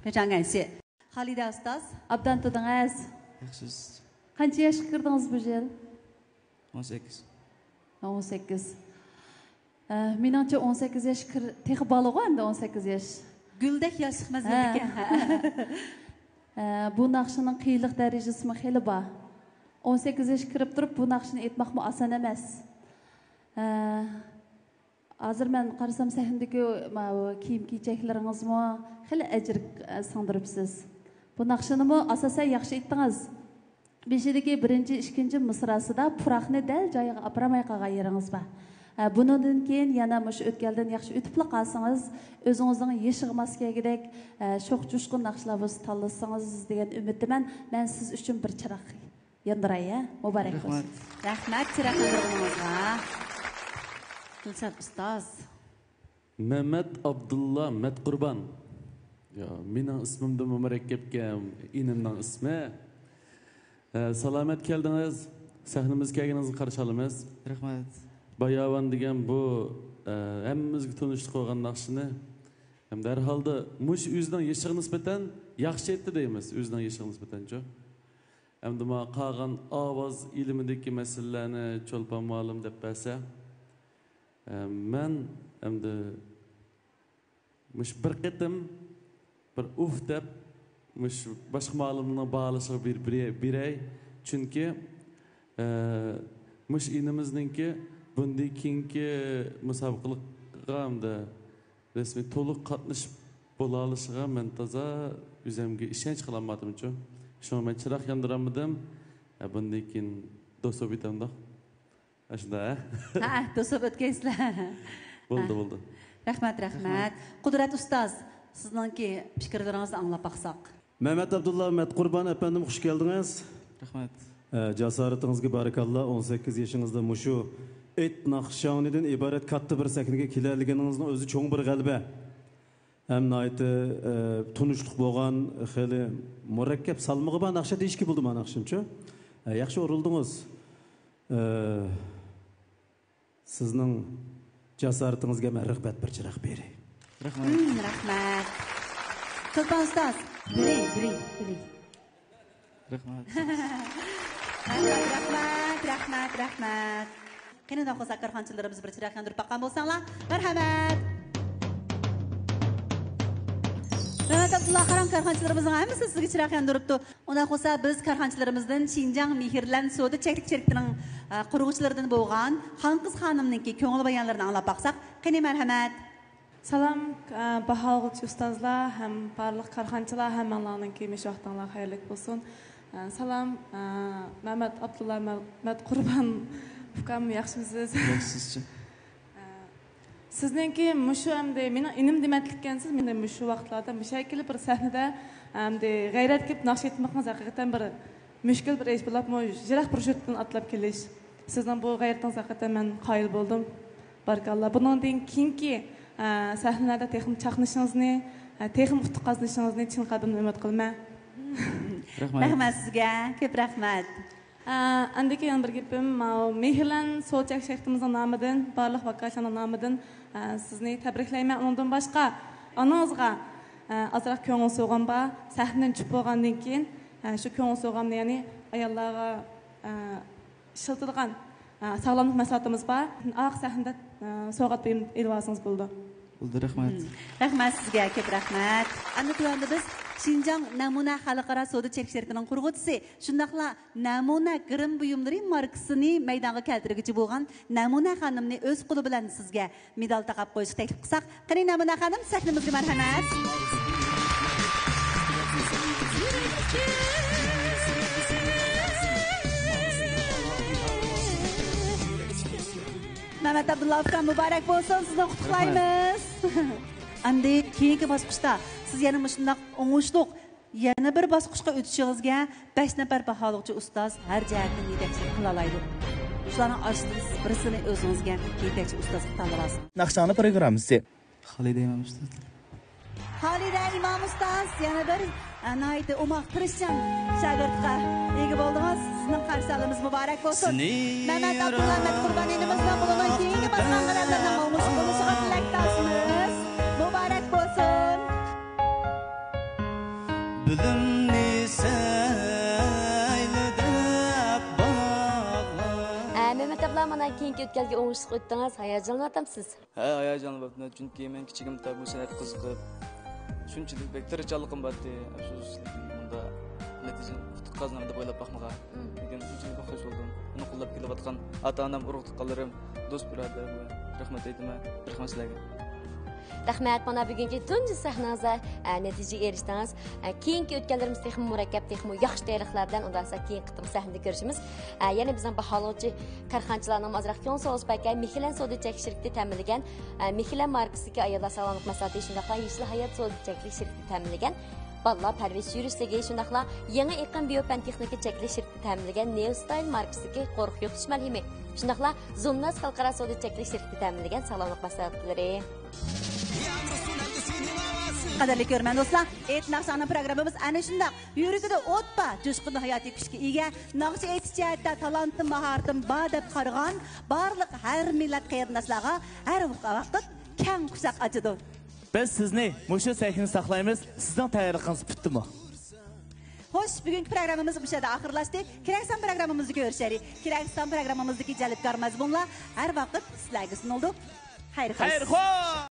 非常感谢. خالىدە ئۇستاز. ئابدان تۇدىڭىز. ياخشىسىز. قانچە ياشقا كىردىڭىز بۇ يىل؟ ئون سەككىز. ئون سەككىز. ئە، مېنىڭچە ئون سەككىز ياش كىر-، تېخى بالىغۇ ئەمدى ئون سەككىز ياش. گۈلدەك ياشلىق مەزگىلىكەن. ئە، بۇ ناخشىنىڭ قىيىنلىق دەرىجىسىمۇ خېلى بار. ئون سەككىز ياشقا كىرىپ تۇرۇپ بۇ ناخشىنى ئېيتماقمۇ ئاسان ئەمەس. ئە، ھازىر مەن قارىسام سەھنىدىكى ماۋۇ كىيىم كېچەكلىرىڭىزمۇ خېلى ئەجىر سىڭدۈرۈپسىز. بۇ ناخشىنىمۇ ئاساسەن ياخشى ئېيتتىڭىز. بېشىدىكى بىرىنچى، ئىككىنچى مىسراسىدا پۇراقنى دەل جايىغا ئاپىرالماي قالغان يېرىڭىز بار. ئە، بۇنىڭدىن كېيىن يەنە مۇشۇ ئۆتكەلدىن ياخشى ئۆتۈپلا قالسىڭىز، ئۆزىڭىزنىڭ يېشىغا ماس كەلگۈدەك، ئە، شوخ جۇشقۇن ناخشىلار بولسا تاللىسىڭىز دېگەن ئۈمىدتىمەن. مەن سىز ئۈچۈن بىر چىراغ ياندۇراي، ھە؟ مۇبارەك بولسۇن. رەھمەت، چىراغ ياندۇرغىنىڭىزغا. گۈلشات ئۇستاز. مەمەت ئابدۇللا مەتقۇربان. يا، مېنىڭ ئىسمىمدىنمۇ مۇرەككەپكەن، ئىنىمنىڭ ئىسمى. ئە، سالامەت كەلدىڭىز. سەھنىمىزگە كەلگىنىڭىزگە قارشى ئالىمىز. رەھمەت. باياۋان دېگەن بۇ، ئە، ھەممىمىزگە تونۇشلۇق بولغان ناخشىنى. ھەمدە ھەر ھالدا مۇشۇ ئۆزىنىڭ يېشىغا نىسبەتەن ياخشى ئېيتتى دەيمىز، ئۆزىنىڭ يېشىغا نىسبەتەنچۇ. ئەمدى مانا قالغان ئاۋاز ئېلىمىدىكى مەسىلىلەرنى چولپان مۇئەللىم دەپ بەرسە، ئە، مەن ئەمدى مۇشۇ بىر قېتىم بىر ئۇھ دەپ مۇشۇ باشقا مۇئەللىمنىڭ باھالىشىغا بېرەي. چۈنكى، ئە، مۇشۇ ئىنىمىزنىڭكى بۇندىن كېيىنكى مۇسابىقىلىققا ئەمدى رەسمىي تولۇق قاتنىشىپ بولالىشىغا مەن تازا ئۆزۈمگە ئىشەنچ قىلالمىدىمچۇ. شۇڭا مەن چىراغ ياندۇرالمىدىم. ئە، بۇندىن كېيىن دوست بولۇپ كېتەمدۇق. ئاشۇنداق، ھە؟ ھە، دوست بولۇپ ئۆتكەيسىلەر. بولدى، بولدى. رەھمەت، رەھمەت. قۇدرەت ئۇستاز، سىزنىڭكى پىكىرلىرىڭىزنى ئاڭلاپ باقساق. مەمەت ئابدۇللا مەتقۇربان ئەپەندىم، خۇش كەلدىڭىز. رەھمەت. ئە، جاسارىتىڭىزگە بارىكاللا. ئون سەككىز يېشىڭىزدا مۇشۇ ئېيت ناخشاڭنىدىن ئىبارەت كاتتا بىر سەھنىگە كېلەلىگىنىڭىزنىڭ ئۆزى چوڭ بىر غەلىبە. ھەم ناھايىتى، ئە، تونۇشلۇق بولغان، خېلى مۇرەككەپ سالمىقى بار ناخشا دېيىشكە بولىدۇ مانا ناخشىنىچۇ. ئە، ياخشى ئورۇلدىڭىز. ئە، سىزنىڭ جاسارىتىڭىزگە مەن رىغبەت بىر چىراغ بېرەي. رەھمەت. رەھمەت. چولپان ئۇستاز. بېرەي، بېرەي، بېرەي. رەھمەت. رەھمەت، رەھمەت، رەھمەت، رەھمەت. قېنى، ئۇنداق بولسا كارخانىچىلىرىمىز بىر چىراغ ياندۇرۇپ باققان بولساڭلار. مەرھەمەت. مەمەت ئابدۇللا، قاراڭ، كارخانىچىلىرىمىزنىڭ ھەممىسى سىزگە چىراغ ياندۇرۇپتۇ. ئۇنداق بولسا بىز كارخانىچىلىرىمىزدىن شىنجاڭ مېھىرلەن سودا چەكلىك شىركىتىنىڭ، ئە، قۇرغۇچىلىرىدىن بولغان خانقىز خانىمنىڭكى كۆڭۈل بايانلىرىنى ئاڭلاپ باقساق. قېنى، مەرھەمەت. سالام، ئە، باھالىغۇچى ئۇستازلار ھەم بارلىق كارخانىچىلار، ھەممەڭلارنىڭكى مۇشۇ ۋاقتىڭلار خەيرلىك بولسۇن. ئە، سالام، ئە، مەمەت ئابدۇللا مەل-، مەتقۇربان ئۇكام، ياخشىمۇسىز؟ ياخشىسىزچۇ؟ سىزنىڭكى مۇشۇ ئەمدى مېنىڭ ئىنىم دېمەتلىككەنسىز، مېنى مۇشۇ ۋاقىتلاردا مۇشۇ شەكىللىك بىر سەھنىدە ئەمدى غەيرەت كېلىپ ناخشا ئېيتمىقىڭىز ھەقىقەتەن بىر مۈشكۈل بىر ئىش بولۇپمۇ، يىراق بىر يۇرتتىن ئاتلاپ كېلىش. سىزنىڭ بۇ غەيرىتىڭىزگە ھەقىقەتەن مەن قايىل بولدۇم. بارىكاللا. بۇنىڭدىن كېيىنكى، ئە، سەھنىلەردە تېخىمۇ چاقنىشىڭىزنى، ئە، تېخىمۇ ئۇتۇق قازىنىشىڭىزنى چىن قەلبىمدىن ئۈمىد قىلىمەن. رەھمەت. رەھمەت سىزگە، كۆپ رەھمەت. ئە، ئەندىكى يەنە بىر گېپىم، ماۋۇ مېھىرلەن سودا چەكلىك شىركىتىمىزنىڭ نامىدىن، بارلىق ۋاكالەتچىلەرنىڭ نامىدىن، ئە، سىزنى تەبرىكلەيمەن. ئۇنىڭدىن باشقا، ئانىڭىزغا، ئە، ئازراق كۆڭۈل سوۋغام بار. سەھنىدىن چۈشۈپ بولغاندىن كېيىن، ئە، شۇ كۆڭۈل سوۋغامنى، يەنى ئاياللارغا، ئە، ئىشلىتىدىغان، ئە، ساغلاملىق مەھسۇلاتىمىز بار. ئارقا سەھنىدە، ئە، سوۋغات بۇيۇم ئېلىۋالسىڭىز بولىدۇ. بولدى، رەھمەت. مم. رەھمەت سىزگە، كۆپ رەھمەت. ئەمدى تۆۋەندە بىز شىنجاڭ نەمۇنە خەلقئارا سودا چەكلىك شىركىتىنىڭ قۇرغۇچىسى، شۇنداقلا نەمۇنە گىرىم بۇيۇملىرى ماركىسىنى مەيدانغا كەلتۈرگۈچى بولغان نەمۇنە خانىمنى ئۆز قولى بىلەن سىزگە مېدال تاقاپ قويۇشقا تەكلىپ قىلساق. قېنى، نەمۇنە خانىم، سەھنىمىزگە مەرھەمەت. مەمەت ئابدۇللا ئۇكام، مۇبارەك بولسۇن، سىزنى قۇتلۇقلايمىز. ئەمدى كېيىنكى باسقۇچتا سىز يەنە مۇشۇنداق ئوڭۇشلۇق يەنە بىر باسقۇچقا ئۆتۈشىڭىزگە بەش نەپەر باھالىغۇچى ئۇستاز، ھەر جەھەتتىن يېتەكچىلىك قىلالايدۇ. شۇلارنىڭ ئارىسىدىن سىز بىرسىنى ئۆزىڭىزگە يېتەكچى ئۇستازغا تاللىۋالسىڭىز. ناخشاڭنى پروگراممىسى. خالىدە ئىمام ئۇستاز. خالىدە ئىمام ئۇستاز يەنە بىر، ئە، ناھايىتى ئوماق، تىرىشچان شاگىرتقا ئىگە بولدىڭىز. سىزنىڭ قارشى ئالىمىز مۇبارەك بولسۇن. مەمەت ئابدۇللا ئەمەت قۇربان ئىنىمىزنىڭ بۇنىڭدىن كېيىنكى باسقان قەدەملىرىنىڭ ئوڭۇشلۇق بولۇشىغا تىلەكداشمىز. مۇبارەك بولسۇن. بىلىمنى سەيلە دەپ باغلا. ئە، مەمەت ئابلا، مانا كېيىنكى ئۆتكەلگە ئوڭۇشلۇق ئۆتتىڭىز، ھاياجانلىنىۋاتامسىز؟ ھە، ھاياجانلىنىۋاتىمەن، چۈنكى مەن كىچىكىمدە بۇ سەنئەتكە قىزىقىپ، شۇنچىلىك بەك تىرىشچانلىقىم بارتى، شۇ مۇندا نەتىجىنى ئۇتۇق قازىنىمەن دەپ ئويلاپ باقمىغان. مم. لېكىن شۇنچىلىك بەك خۇش بولدۇم. ئۇنى قوللاپ كېلىۋاتقان ئاتا-ئانام، ئۇرۇق-تۇغقانلىرىم، دوست-بۇرادەرلەرگە رەھمەت ئېيتىمەن. رەھمەت سىلەرگە. رەھمەت، مانا بۈگۈنكى تۇنجى سەھنىڭىزدە، ئە، نەتىجىگە ئېرىشتىڭىز. ئە، كېيىنكى ئۆتكەللىرىمىز تېخىمۇ مۇرەككەپ، تېخىمۇ ياخشى تەييارلىقلار بىلەن، ئۇنداق بولسا كېيىنكى قېتىم سەھنىدە كۆرۈشىمىز. ئە، يەنە بىزنىڭ باھالىغۇچى كارخانىچىلارنىڭ ئازراق كۆڭۈل سوۋغىسى باركەن، مېھىلەن سودا چەكلىك شىركىتى تەمىنلىگەن، ئە، مېھىلەن ماركىسىدىكى ئاياللار ساغلاملىق مەھسۇلاتى، شۇنداقلا يېشىل ھايات سودا چەكلىك شىركىتى تەمىنلىگەن بالىلار پەرۋىش يۈرۈشلۈكى، شۇنداقلا يېڭى ئېقىم بىيو پەن تېخنىكا چەكلىك شىركىتى تەمىنلىگەن نېۋ ستايل ماركىسىدىكى قورۇق يوقىتىش مەلھىمى، شۇنداقلا زۇمناس خەلقئارا سودا چەكلىك شىركىتى تەمىنلىگەن ساغلاملىق مەھسۇلاتلىرى. قەدىرلىك كۆرۈرمەن دوستلار، ئېيت ناخشاڭنىڭ پروگراممىمىز ئەنە شۇنداق يۈرىكىدە ئوت بار، جۇشقۇن ھاياتىي كۈچكە ئىگە، ناخشا ئېيتىش جەھەتتە تالانتىم، ماھارىتىم بار دەپ قارىغان بارلىق ھەر مىللەت قېرىنداشلارغا ھەر ۋاقىت كەڭ قۇچاق ئاچىدۇ. بىز سىزنى مۇشۇ سەھنىدە ساقلايمىز، سىزنىڭ تەييارلىقىڭىز پۈتتىمۇ؟ خوش، بۈگۈنكى پروگراممىمىز مۇشۇ يەردە ئاخىرلاشتى. كېلەر سان پروگراممىمىزدا كۆرۈشەيلى. كېلەر سان پروگراممىمىزدىكى جەلپكار مەزمۇنلار ھەر ۋاقىت سىلەرگە سۇنۇلىدۇ. خەير خوش. خەير خوش.